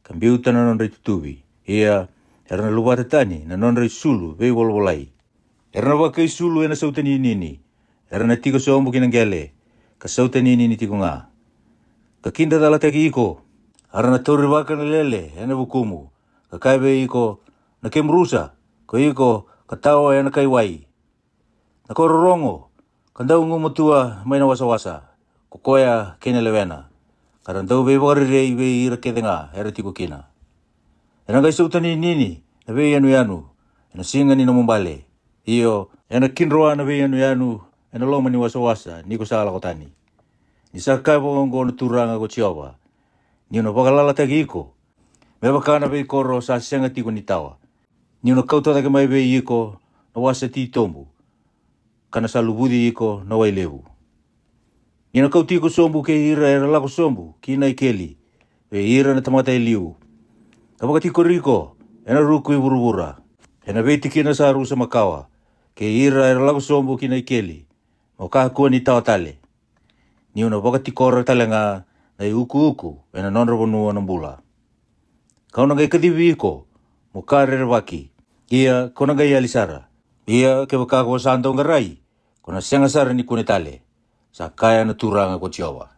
ka biuta na nodra itutuvi. Ia era na luvata tani na nodra isulu veivolavolai. Era na vakaisulu e na sautaninini, era na tiko sobu ki na qele, ka sautaninini tiko ga, ka kidacalataki iko. A ra na taurivaka na lele e na vukumu, ka kaya vei iko, na kemu rusa, ko iko ka tawa e na kai wai. Na ko rorogo ka dau gumatua mai na wasawasa, ko koya kei na lewena, ka ra dau veivakarerei vei ira kece ga era tiko kina. E na qai sautaninini na veiyanuyanu e na siga ni nomu bale, io, e na kidroa na veiyanuyanu e na loma ni wasawasa ni ko sa lako tani. Ni sa kaya vakaoqo na Turaga ko Jiova: Ni'u na vakalalataki iko me vaka na veikoro sa sega tiko ni tawa. Ni'u na kauta cake mai vei iko na wasa titobu, ka na sa luvuci iko na wai levu. Ni'u na kauti iko sobu kei ira era lako sobu ki na ikeli, vei ira na tamata e liu. Ka vakatikori iko e na ruku i vuravura, e na veitikina sa rusa makawa, kei ira era lako sobu ki na ikeli, mo kakua ni tawa tale. Ni'u na vakatikora tale ga na iukuuku e na nodra vanua na bula. Ka'u na qai kacivi iko mo ka rerevaki, ia ko na qai yali sara. Ia kevaka ko sa dauqarai, ko na sega sara ni kune tale, sa kaya na Turaga ko Jiova.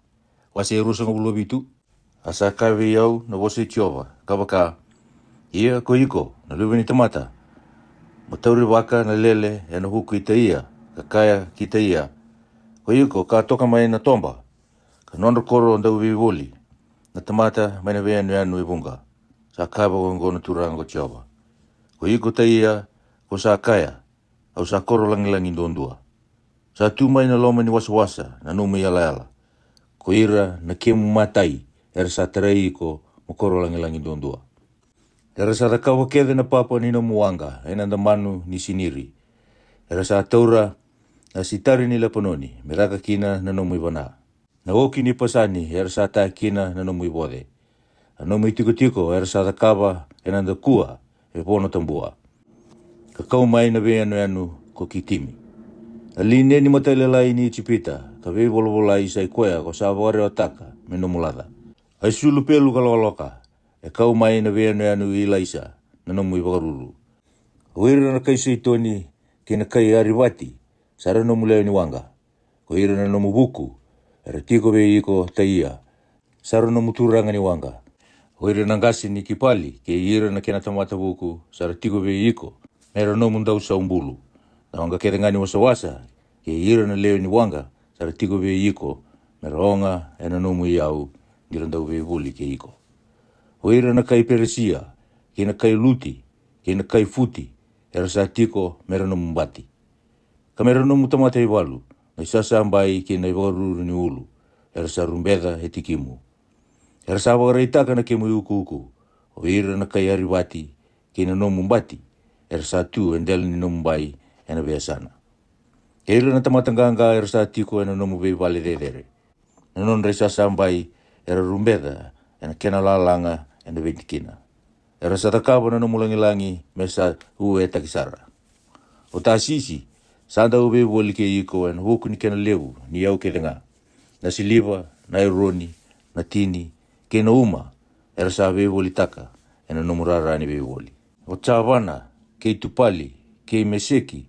Wase e ruasagavulu ka vitu. A sa kaya vei au na vosa i Jiova, ka vaka, ia ko iko na luve ni tamata, mo taurivaka na lele e na vuku i Taia, ka kaya ki Taia, ko iko ka toka mai na toba, ka nodra koro dauveivoli na tamata mai na veiyanuyanu e vuqa. Sa kaya vakaoqo na Turaga ko Jiova, ko iko Taia, ko sa kaya, au sa koro lagilagi duadua. Sa tu mai na loma ni wasawasa na nomu iyalayala. Ko ira na kemu matai era sa tarai iko mo koro lagilagi duadua. Era sa cakava kece na papa ni nomu waqa e na damanu ni Siniri. Era sa taura na sitari ni Lepanoni me caka kina na nomu ivana. Na oki ni Pasani era sa taya kina na nomu ivoce. A nomu itikotiko era sa cakava e na dakua e Vono Tabua, ka kau mai na veiyanuyanu ko Kitimi. A lineni matailalai ni Ijipita ka veivolavolai sa i koya ko sa vakarewataka me nomu laca. A isulu pelu ka lokaloka e kau mai na veiyanuyanu i Ilaisa na nomu ivakaruru. O ira na kai Saitoni kei na kai Arivati sa ra nomu lewe ni waqa. Ko ira na nomu vuku era tiko vei iko Taia, sa ra nomu turaga ni waqa. O ira na qase ni Kipali kei ira na kena tamata vuku sa ra tiko vei iko me ra nomu dausaubulu. Na waqa kece ga ni wasawasa kei ira na lewe ni waqa sa ra tiko vei iko me ra oga e na nomu iyau, ni ra dauveivoli kei iko. O ira na kai Peresia kei na kai Luti kei na kai Futi era sa tiko me ra nomu bati, ka me ra nomu tamata ivalu na isasabai kei na ivakaruru ni ulu, era sa rubeca e tikimu. Era sa vakaraitaka na kemu iukuuku. O ira na kai Arivati kei na nomu bati era sa tu e dela ni nomu bai e na veiyasana. Kei ira na tamata qaqa era sa tiko e na nomu veivale cecere. Na nodra isasabai era rubeca e na kena lalaga e na veitikina. Era sa cakava na nomu lagilagi me sa uetaki sara. O Tasisi sa dauveivoli kei iko e na vuku ni kena levu ni yau kece ga. Na siliva, na aironi, na tini, kei na uma era sa veivolitaka e na nomu rara ni veivoli. O Javana kei Tupali kei Meseki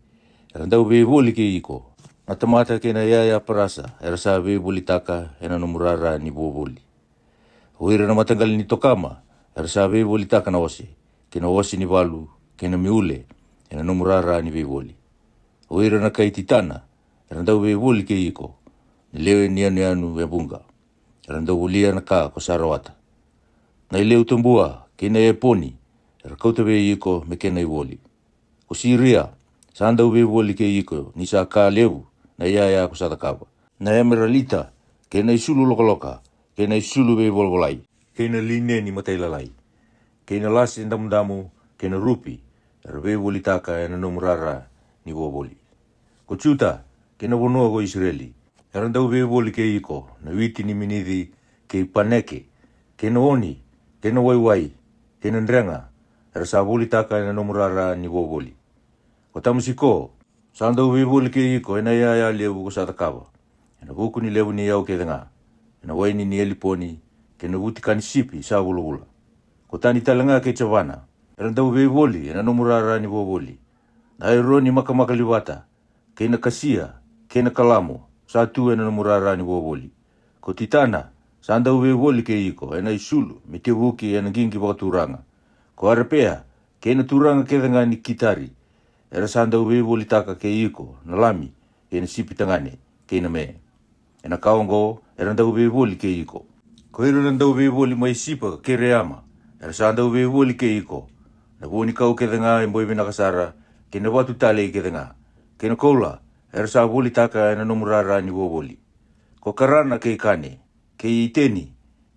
era dauveivoli kei iko. Na tamata kei na yaya parasa era sa veivolitaka e na nomu rara ni vuavoli. O ira na mataqali ni tokama era sa veivolitaka na ose, kei na ose ni valu, kei na miule e na nomu rara ni veivoli. O ira na kai Titana era dauveivoli kei iko, na lewe ni yanuyanu e vuqa. Era dauvolia na ka ko sa rawata. Na ileu tabua kei na eponi era kauta vei iko me kena ivoli. Ko Siria sa dauveivoli kei iko, ni sa ka levu na iyaya ko sa cakava. Na emeralita kei na isulu lokaloka kei na isulu veivolavolai, kei na lineni matailalai, kei na lase damudamu, kei na rupi era veivolitaka e na nomu rara ni vuavoli. Ko Juta kei na vanua ko Isireli era dauveivoli kei iko, na witi ni minici kei paneke, kei na oni, kei na waiwai, kei na drega era sa volitaka e na nomu rara ni vuavoli. Ko Tamasiko sa dauveivoli kei iko e na iyaya levu ko sa cakava, e na vuku ni levu ni yau kece ga, e na waini ni eliponi, kei na vutika ni sipi sa vulavula. Ko Tani tale ga kei Javana era dauveivoli e na nomu rara ni vuavoli. Na aironi makamakalivata kei na kasia kei na kalamo sa tu e na nomu rara ni vuavoli. Ko Titana sa dauveivoli kei iko e na isulu me tevuki e na qiqi vakaturaga. Ko Arepea kei na turaga kece ga ni Kitari era sa dauveivolitaka kei iko, na lami kei na sipi tagane kei na me. E na ka oqo era dauveivoli kei iko. Ko ira na dauveivoli mai Sipa kei Reama era sa dauveivoli kei iko. Na vuanikau kece ga e boi vinaka sara, kei na vatu talei kece ga, kei na koula era sa volitaka e na nomu rara ni vuavoli. Ko Karana kei Kane, kei Iteni,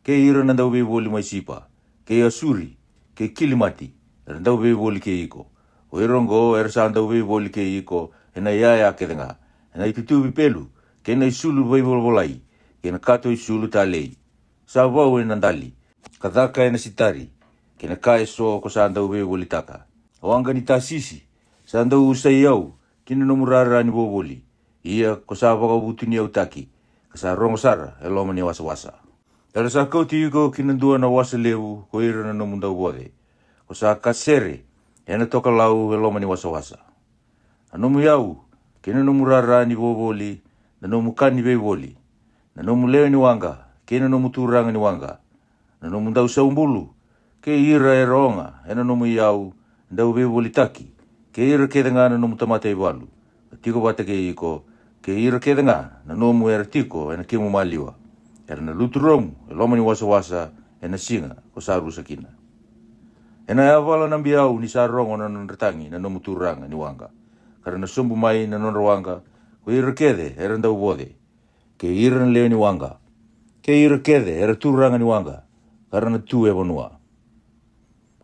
kei ira na dauveivoli mai Sipa, kei Asuri, kei Kilimati, era dauveivoli kei iko. O ira oqo era sa dauveivoli kei iko ena iyaya kece ga, ena itutuvi pelu, kei na isulu veivolavolai, kei na kato isulu talei. Sa vau ena dali, ka caka ena sitari, kei na ka eso ko sa dauveivolitaka. O waqa ni Tasisi sa dau usai au ki na nomu rara ni vovoli, ia ko sa vakavutuniyautaki, ka sa rogo sara e loma ni wasawasa. Era sa kauti iko ki na dua na wasa levu ko ira na nomu dauvoce, ko sa kasere ena tokalau e loma ni wasawasa. Na nomu iyau, kei na nomu rara ni vovoli, na nomu ka ni veivoli, na nomu lewe ni waqa, kei na nomu turaga ni waqa, na nomu dausaubulu, kei ira era oga ena nomu iyau, dauveivolitaki, kei ira kece ga na nomu tamata ivalu, ka tiko vata kei iko, kei ira kece ga na nomu era tiko ena kemu maliwa. Era na lutu romu e loma ni wasawasa ena siga ko sa rusa kina. Ena yavala na biau ni sa rogo na nodra tagi na nomu turaga ni waqa, ka ra na sobu mai na nodra waqa ko ira kece era dauvoce, kei ira na lewe ni waqa, kei ira kece era turaga ni waqa, ka ra na tu e vanua.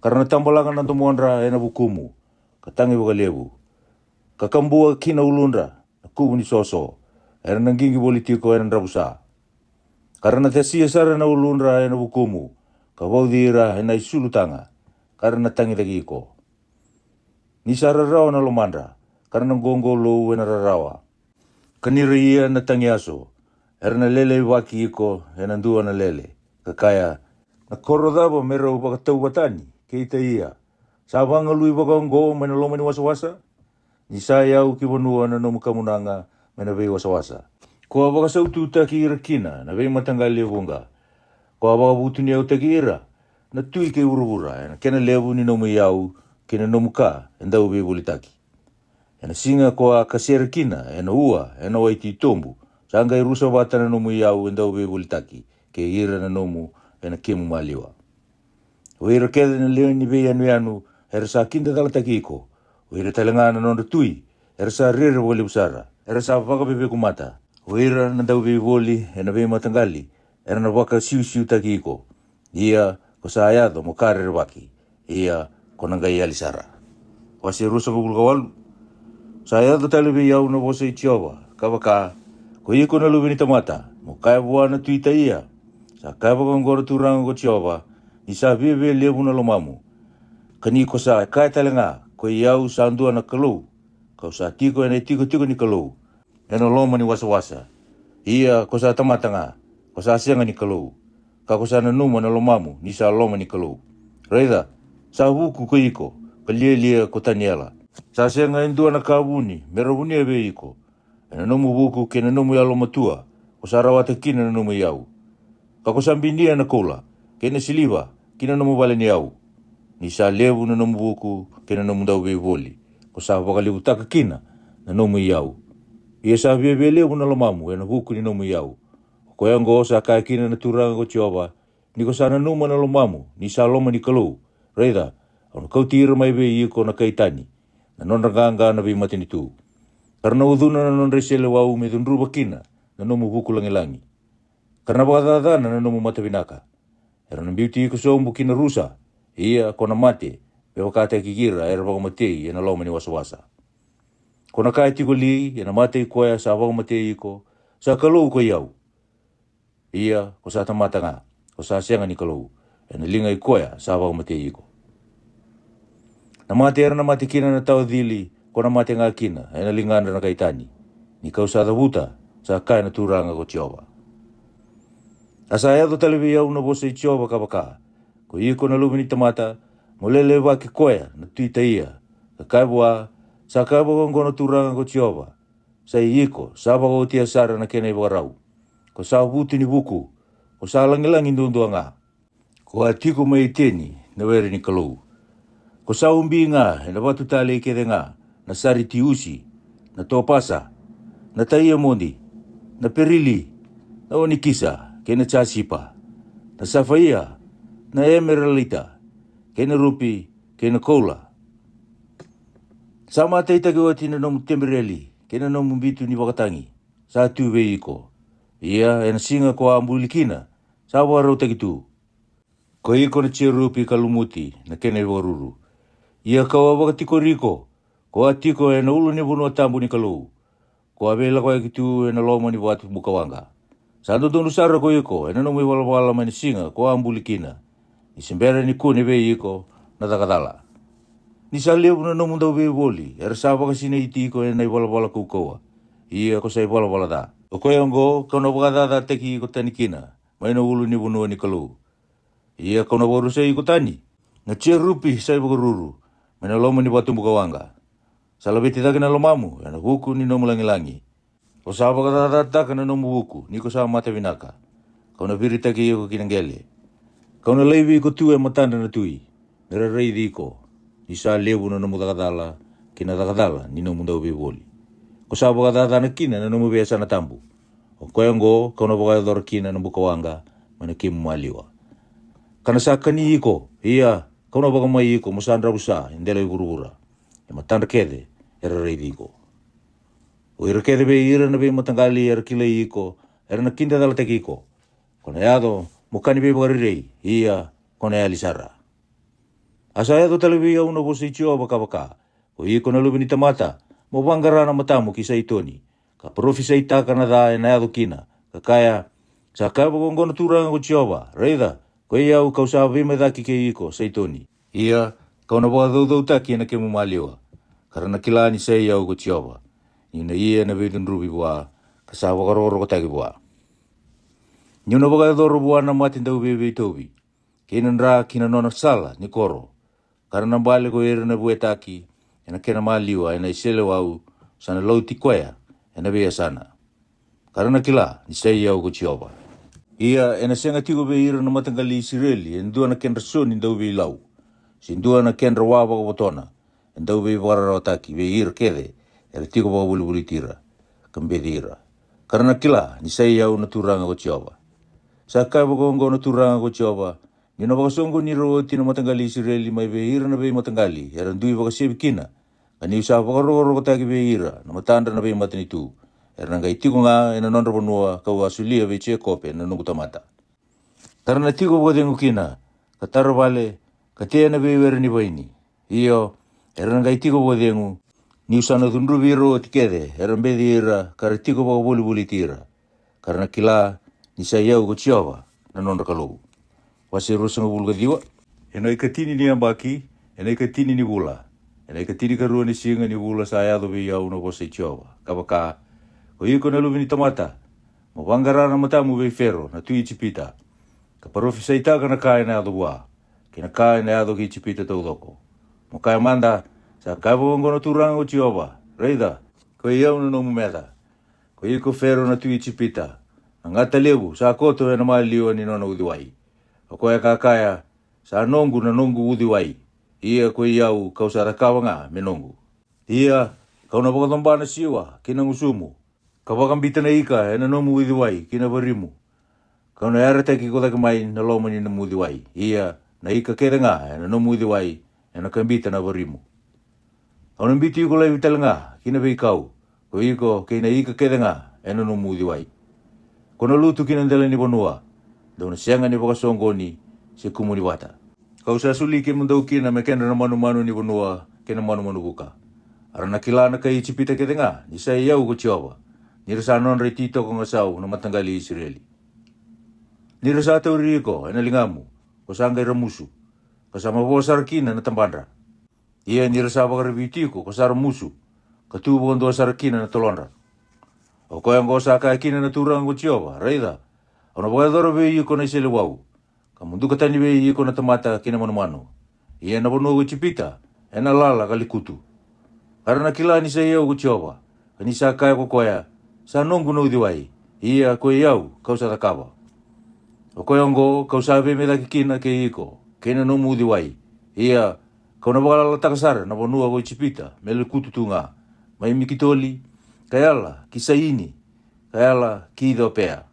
Ka ra na tabalaga na domodra ena vukumu, ka tagi vakalevu, ka kabua ki na uludra na kuvu ni soso, era na qiqi voli tiko ena dravusa. Ka ra na casia sara na uludra ena vukumu, ka vauci ira ena isulutaga, ka ra na tagicaki iko. Ni sa rarawa na lomadra, ka ra na qoqolou ena rarawa, ka ni ra ia na tagiyaso, era na leleivaki iko ena dua na lele, ka kaya, na koro cava me rau vakatauvatani kei Taia? Sa vagalui vakaoqo mai na loma ni wasawasa? Ni sa yau ki vanua na nomu kamunaga mai na veiwasawasa, ko a vakasaututaki ira kina na veimataqali e vuqa, ko a vakavutuniyautaki ira na tui kei vuravura ena kena levu ni nomu iyau kei na nomu ka e dauveivolitaki. Ena siga ko a kasere kina ena ua ena wai titobu, sa qai rusa vata na nomu iyau e dauveivolitaki kei ira na nomu ena kemu maliwa. O ira kece na lewe ni veiyanuyanu era sa kidacalataki iko, o ira tale ga na nodra tui era sa rere vakalevu sara, era sa vakaveveku mata. O ira na dauveivoli ena veimataqali era na vakasiusiutaki iko, ia ko sa yaco mo ka rerevaki, ia ko na qai yali sara. Wase ruasagavulu ka walu. Sa yaco tale vei au na vosa i Jiova, ka vaka, ko iko na luve ni tamata, mo kaya vua na tui Taia, sa kaya vakaoqo na Turaga ko Jiova, ni sa viavia levu na lomamu, ka ni ko sa kaya tale ga, ko i au sa dua na Kalou, kau sa tiko ena itikotiko ni Kalou, ena loma ni wasawasa. Ia ko sa tamata ga, ko sa sega ni Kalou, ka ko sa nanuma na lomamu ni sa loma ni Kalou. Raica, sa vuku ko iko, ka lialia ko Taniela. Sa sega e dua na ka vuni me ra vunia vei iko. Ena nomu vuku kei na nomu yalomatua ko sa rawata kina na nomu iyau, ka ko sa binia na koula kei na siliva ki na nomu vale ni yau. Ni sa levu na nomu vuku kei na nomu dauveivoli, ko sa vakalevutaka kina na nomu iyau. Ia sa viavia levu na lomamu ena vuku ni nomu iyau. O koya oqo sa kaya kina na Turaga ko Jiova, ni ko sa nanuma na lomamu ni sa loma ni Kalou, raica, au na kauti ira mai vei iko na kai tani, na nodra qaqa na veimatanitu, ka ra na ucuna na nodra iseleiwau me cudruva kina na nomu vuku lagilagi, ka ra na vakacacana na nomu matavinaka. Era na biuti iko sobu ki na rusa, ia ko na mate me vakataki ira era vakamatei ena loma ni wasawasa. Ko na kaya tiko li, ena mata i koya sa vakamatei iko, sa Kalou ko i au? Ia ko sa tamata ga, ko sa sega ni Kalou, ena liga i koya sa vakamatei iko. Na mate era na mate kina na tawa cili, ko na mate ga kina ena ligadra na kai tani, ni kau sa cavuta, sa kaya na Turaga ko Jiova. A sa yaco tale vei au na vosa i Jiova, ka vaka, ko iko na luve ni tamata, mo lelevaki koya na tui Taia, ka kaya vua, sa kaya vakaoqo na Turaga ko Jiova, sa i iko sa vakaotia sara na kena ivakarau, ko sa vutu ni vuku, ko sa lagilagi duadua ga, ko a tiko mai Eteni na were ni Kalou, ko sa ubi ga ena vatu talei kece ga, na saritiusi, na topasa, na taiamodi, na perili, na onikisa kei na jasipa, na safaia, na emeralita, kei na rupi, kei na koula. Sa mataitaki oti na nomu tebereli kei na nomu bitu ni vakatagi sa tu vei iko. Ia ena siga ko a buli kina, sa vakarautaki tu. Ko iko na jerupi ka lumuti na kena ivakaruru. Ia kau a vakatikori iko, ko a tiko e na ulu ni vanua tabu ni Kalou. Ko a veilakoyaki tu e na loma ni vatu bukawaqa. Sa dodonu sara ko iko e na nomu ivalavala mai na siga ko a buli kina. Ni se bera ni kune vei iko na caka cala. Ni sa levu na nomu dauveivoli era sa vakasinaiti iko e na ivalavala kaukauwa. Ia ko sa ivalavala ca. O koya oqo kau na vakacacataki iko tani kina mai na ulu ni vanua ni Kalou. Ia kau na vakarusai iko tani na jerupi sa ivakaruru mai na loma ni vatu bukawaqa. Sa laveti cake na lomamu e na vuku ni nomu lagilagi. Ko sa vakacacataka na nomu vuku ni ko sa mata vinaka. Kau na viritaki iko ki na qele. Kau na laivi iko tu e matadra na tui me ra raici iko. Ni sa levu na nomu caka cala ki na caka cala ni nomu dauveivoli. Ko sa vakacacana kina na nomu veiyasana tabu. O koya oqo kau na vakayacora kina na bukawaqa mai na kemu maliwa. Ka na sa kani iko, ia kau na vakamai iko mo sa dravusa e dela i vuravura. E matadra kece era raici iko. O ira kece vei ira na veimataqali era kilai iko, era na kidacalataki iko. Ko na yaco mo kani veivakarerei, ia ko na yali sara. A sa yaco tale vei au na vosa i Jiova ka vaka, ko iko na luve ni tamata, mo vaqara na matamu ki Saitoni, ka parofisaitaka na ca e na yaco kina, ka kaya, sa kaya vakaoqo na Turaga ko Jiova, raica, ko i au kau sa veimacaki kei iko Saitoni. Ia kau na vakacaucautaki e na kemu maliwa, ka ra na kila ni sa i au ko Jiova. Niu na ia na veicudruvi vua, ka sa vakarokorokotaki vua. Niu na vakayacora vua na mate dauveiveitauvi, kei na dra ki na nona sala ni koro. Ka ra na bale ko ira na vuetaki e na kena maliwa e na iseleiwau, sa na lauti koya e na veiyasana. Ka ra na kila ni sa i au ko Jiova. Ia e na sega tiko vei ira na mataqali i Isireli e dua na kedra so ni dauveilau, se dua na kedra wa vakavotona, e dauveivakararawataki vei ira kece era tiko vakavolivoliti ira, ka beci ira. Ka ra na kila ni sa i au na Turaga ko Jiova. Sa kaya vakaoqo na Turaga ko Jiova, niu na vakasoqoni ira oti na mataqali i Isireli mai vei ira na veimataqali era dui vakasevi kina, ka niu sa vakarokorokotaki vei ira na matadra na veimatanitu, era na qai tiko ga e na nodra vanua kau a solia vei Jekope na noqu tamata. Ka ra na tiko vakacegu kina, ka tara vale, ka tea na veiwere ni vaini. Io, era na qai tiko vakacegu, niu sa na cudruvi ira oti kece era beci ira ka ra tiko vakavolivoliti ira. Ka ra na kila ni sa i au ko Jiova na nodra Kalou. Wase ruasagavulu ka ciwa. E na ikatini ni yabaki, e na ikatini ni vula, e na ikatini karua ni siga ni vula sa yaco vei au na vosa i Jiova, ka vaka, ko iko na luve ni tamata, mo vaqara na matamu vei Fero na tui Ijipita, ka parofisaitaka na ka e na yaco vua, kei na ka e na yaco ki Ijipita taucoko. Mo kaya mada, sa kaya vakaoqo na Turaga ko Jiova, raica, ko i au na nomu meca. Ko iko Fero na tui Ijipita, na gata levu sa koto e na maliwa ni nona uciwai. O koya ka kaya, sa noqu na noqu uciwai. Ia ko i au kau sa cakava ga me noqu. Ia kau na vakacoba na siwa ki na gusumu, ka vakabita na ika e na nomu uciwai ki na varimu. Kau na yarataki iko cake mai na loma ni nomu uciwai, ia na ika kece ga e na nomu uciwai e na kabita na varimu. Au na biuti iko laivi tale ga ki na veikau, ko iko kei na ika kece ga e na nomu uciwai. Ko na lutu ki na dela ni vanua, dou na sega ni vakasoqoni se kumuni vata. Kau sa soli kemudou kina me kedra na manumanu ni vanua kei na manumanu vuka. A ra na kila na kai Ijipita kece ga ni sa i au ko Jiova, ni ra sa nodra i titoka gasau na mataqali i Isireli. Ni ra sa tauri iko e na ligamu, ko sa qai ramusu, ka sa mavoa sara kina na tabadra. Ia ni ra sa vakaravi tiko ko sa ramusu, ka tu vakadua sara kina na tolodra. O koya oqo sa kaya kina na Turaga ko Jiova, raica, au na vakayacora vei iko na iseleiwau, ka muduka tani vei iko na tamata kei na manumanu. Ia na vanua ko Ijipita e na lala ka lekutu. Ka ra na kila ni sa i au ko Jiova, ka ni sa kaya ko koya, sa noqu na uciwai, ia ko i au kau sa cakava. O koya oqo kau sa veimecaki kina kei iko kei na nomu uciwai. Ia kau na vakalalataka sara na vanua ko Ijipita me lekutu tu ga, mai Mikitoli ka yala ki Saini, ka yala ki Iciopea.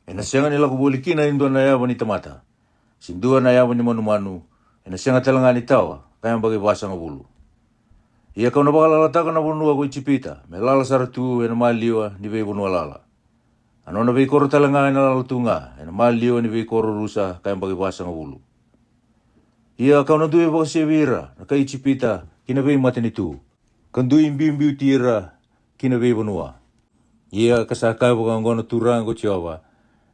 E na sega ni lako voli kina e dua na yava ni tamata, se dua na yava ni manumanu, e na sega tale ga ni tawa ka yabaki vasagavulu. Ia kau na vakalalataka na vanua ko Ijipita me lala sara tu e na maliwa ni veivanua lala. A nona veikoro tale ga ena lala tu ga ena maliwa ni veikoro rusa ka yabaki vasagavulu. Ia ka'u na dui vakasevi ira na kai Ijipita ki na veimatanitu, ka dui biubiuti ira ki na veivanua. Ia ka sa kaya vaka oqo na Turaga ko Jiova: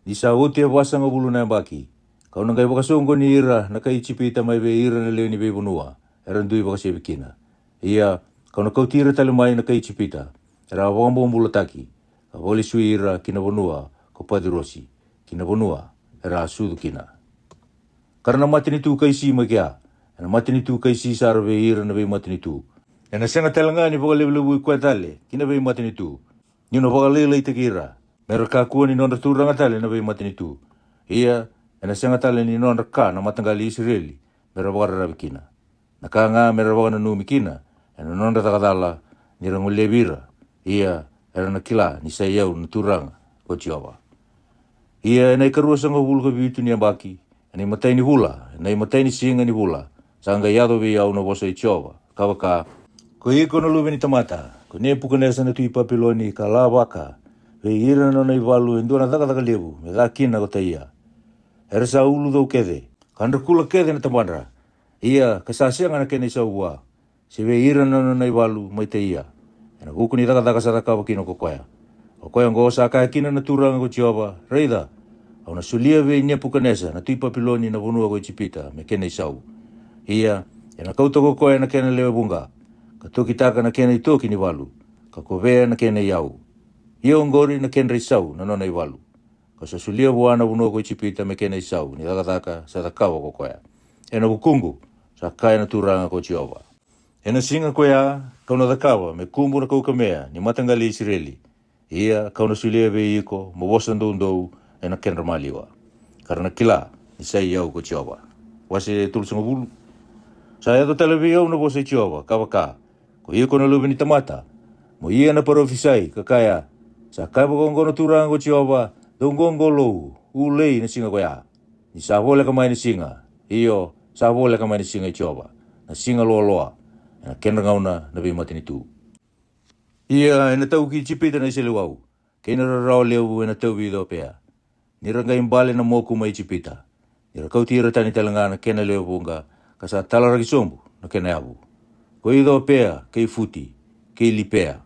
Ni sa oti e vasagavulu na yabaki, ka'u na qai vakasoqoni ira na kai Ijipita mai vei ira na lewe ni veivanua era dui vakasevi kina. Ia ka'u na kauti ira tale mai na kai Ijipita era a vakabobulataki, ka vakalesui ira ki na vanua ko Pacirosi, ki na vanua era a sucu kina. Ka ra na matanitu kaisi mai kea, ena matanitu kaisi sara vei ira na veimatanitu. Ena sega tale ga ni vakalevulevui koya tale ki na veimatanitu, ni'u na vakalailaitaki ira, me ra kakua ni nodra turaga tale na veimatanitu. Ia ena sega tale ni nodra ka na mataqali i Isireli me ra vakararavi kina. Na ka ga me ra vakananumi kina ena nodra cakacala ni ra golevi ira. Ia era na kila ni sa i au na Turaga ko Jiova. Ia ena ikaruasagavulu ka vitu ni yabaki, ena imatai ni vula, ena imatai ni siga ni vula, sa qai yaco vei au na vosa i Jiova, ka vaka: Ko iko na luve ni tamata, ko Nepukanesa na tui Papiloni ka lavaka vei ira na nona ivalu e dua na cakacaka levu me ca kina ko Taia. Era sa ulu cau kece, ka drakula kece na tabadra. Ia ka sa sega na kena isau vua, se vei ira na nona ivalu mai Taia, ena vuku ni cakacaka sa cakava kina ko koya. O koya oqo sa kaya kina na Turaga ko Jiova: Raica, au na solia vei Nepukanesa na tui Papiloni na vanua ko Ijipita me kena isau. Ia ena kauta ko koya na kena lewe vuqa, ka tokitaka na kena itoki ni valu, ka kovea na kena iyau. Ia oqori na kedra isau na nona ivalu, ka'u sa solia vua na vanua ko Ijipita me kena isau ni cakacaka sa cakava ko koya ena vukuqu, sa kaya na Turaga ko Jiova. Ena siga ko ya ka'u na cakava me kubu na kaukamea ni mataqali i Isireli. Ia ka'u na solia vei iko mo vosa doudou ena kedra maliwa, ka ra na kila ni sa i au ko Jiova. Wase tolusagavulu. Sa yaco tale vei au na vosa i Jiova, ka vaka: Ko iko na luve ni tamata, mo ia na parofisai, ka kaya: Sa kaya vaka oqo na Turaga ko Jiova: Dou qoqolou, ulei na siga ko ya. Ni sa voleka mai na siga, io, sa voleka mai na siga i Jiova, na siga loaloa, ena kedra gauna na veimatanitu. Ia ena tau ki Ijipita na iseleiwau, kei na rarawa levu ena tauvi Iciopea. Ni ra qai bale na moku mai Ijipita, ni ra kauti ira tani tale ga na kena lewe vuqa, ka sa talaraki sobu na kena yavu. Ko Iciopea, kei Futi, kei Lipea,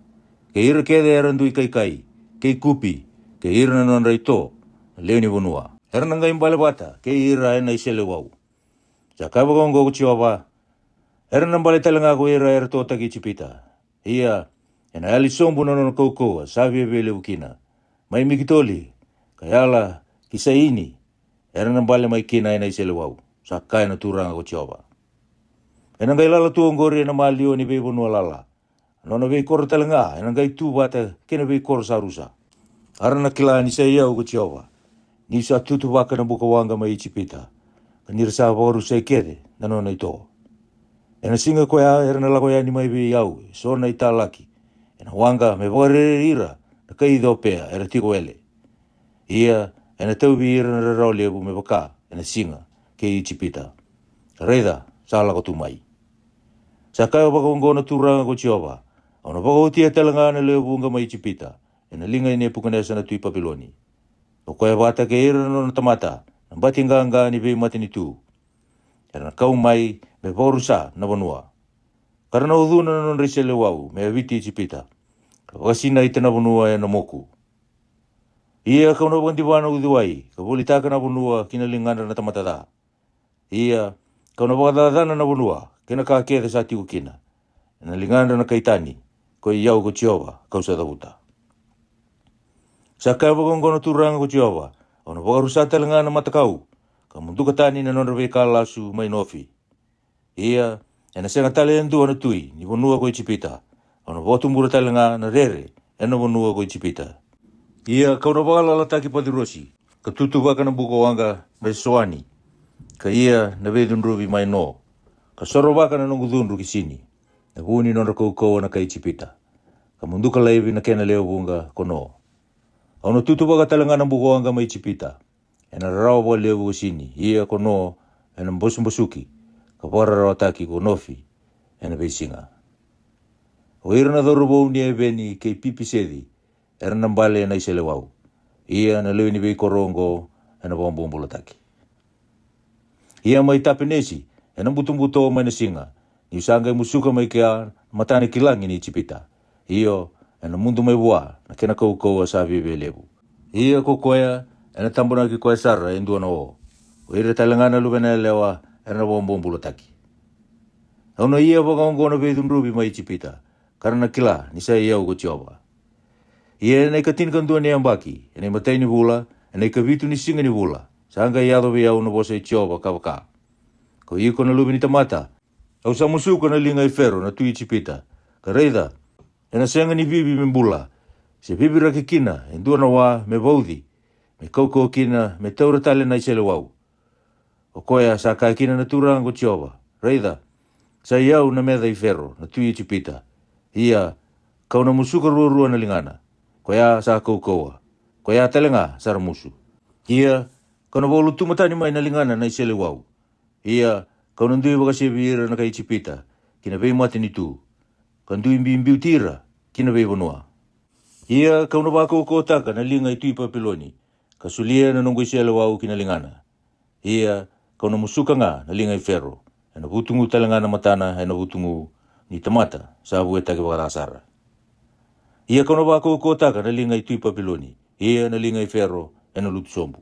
kei ira kece era dui kaikai, kei Kupi, kei ira na nodra ito na lewe ni vanua, era na qai bale vata kei ira ena iseleiwau. Sa kaya vaka oqo ko Jiova: Era na bale tale ga ko ira era totaki Ijipita. Ia ena yali sobu na nona kaukauwa sa viavialevu kina, mai Mikitoli ka yala ki Saini, era na bale mai kina ena iseleiwau, sa kaya na Turaga ko Jiova. Ena qai lala tu oqori ena maliwa ni veivanua lala, a nona veikoro tale ga ena qai tu vata kei na veikoro sa rusa. A ra na kila ni sa i au ko Jiova, ni'u sa tutuvaka na buka waqa mai Ijipita, ka ni ra sa vakarusai kece na nona ito. Ena siga ko ya era na lako yani mai vei au eso na italaki ena waqa me vakarerei ira na kai Iciopea era tiko wele. Ia ena tauvi ira na rarawa levu me vaka ena siga kei Ijipita. Ka raica, sa lako tu mai. Sa kaya vaka oqo na Turaga ko Jiova: Au na vakaotia tale ga na lewe vuqa mai Ijipita ena liga i Nepukanesa na tui Papiloni, o koya vata kei ira na nona tamata na bati qaqa ni veimatanitu. Era na kau mai me vakarusa na vanua, ka ra na ucuna na nodra iseleiwau me yaviti Ijipita, ka vakasinaita na vanua ena moku. Ia ka'u na vakadivana uciwai ka volitaka na vanua ki na ligadra na tamata ca. Ia ka'u na vakacacana na vanua kei na ka kece sa tiko kina ena ligadra na kai tani. Ko i au ko Jiova ka'u sa cavuta. Sa kaya vaka oqo na Turaga ko Jiova: Au na vakarusa tale ga na matakau, ka muduka tani na nodra veika lasu mai Nofi. Ia ena sega tale e dua na tui ni vanua ko Ijipita. Au na vakatubura tale ga na rere ena vanua ko Ijipita. Ia ka'u na vakalalataki Pacirosi, ka tutuvaka na buka waqa mai Soani, ka ia na veicudruvi mai No, ka sorovaka na noqu cudru ki Sini, na vu ni nodra kaukauwa na kai Ijipita, ka muduka laivi na kena lewe vuqa ko No. Au na tutuvaka tale ga na buka waqa mai Ijipita ena rarawa vakalevu ko Sini, ia ko No ena basubasuki, ka vakararawataki ko Nofi ena veisiga. O ira na cauravou ni Eveni kei Pipiseci era na bale ena iseleiwau. Ia na lewe ni veikoro oqo ena vakabobulataki. Ia mai Tapenesi ena butobuto mai na siga, ni'u sa qai musuka mai kea na mata ni kilagi ni Ijipita. Io, ena mudu mai vua na kena kaukauwa sa viavialevu. Ia ko koya ena tabonaki koya sara e dua na o, o ira tale ga na luvena yalewa era na vakabobulataki. Au na ia vakaoqo na veicudruvi mai Ijipita, ka ra na kila ni sa i au ko Jiova. Ia ena ikatinikadua ni yabaki, ena imatai ni vula, ena ikavitu ni siga ni vula, sa qai yaco vei au na vosa i Jiova, ka vaka: Ko iko na luve ni tamata, au sa musuka na liga i Fero na tui Ijipita, ka raica, ena sega ni vivi me bula, se viviraki kina e dua na wa me vauci, me kaukauwa kina me taura tale na iseleiwau. O koya sa kaya kina na Turaga ko Jiova: Raica, sa i au na meca i Fero na tui Ijipita. Ia, ka'u na musuka ruarua na ligana, koya sa kaukauwa, koya tale ga sa ramusu. Ia, ka'u na vakalutu matani mai na ligana na iseleiwau. Ia, ka'u na dui vakasevi ira na kai Ijipita ki na veimatanitu, ka dui biubiuti ira ki na veivanua. Ia, ka'u na vakaukauwataka na liga i tui Papiloni, ka solia na noqu iseleiwau ki na ligana. Ia, ka'u na musuka ga na liga i Fero, ena vutugu tale ga na matana ena vutugu ni tamata sa vuetaki vakaca sara. Ia, ka'u na vakaukauwataka na liga i tui Papiloni, ia na liga i Fero ena lutu sobu.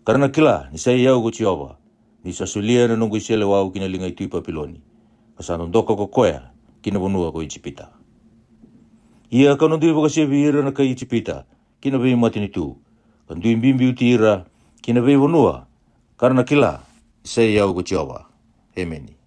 Ka ra na kila ni sa i au ko Jiova, ni'u sa solia na noqu iseleiwau ki na liga i tui Papiloni, ka sa dodoka ko koya ki na vanua ko Ijipita. Ia, ka'u na dui vakasevi ira na kai Ijipita ki na veimatanitu, ka dui biubiuti ira ki na veivanua, ka ra na kila ni sa i au ko Jiova. Emeni.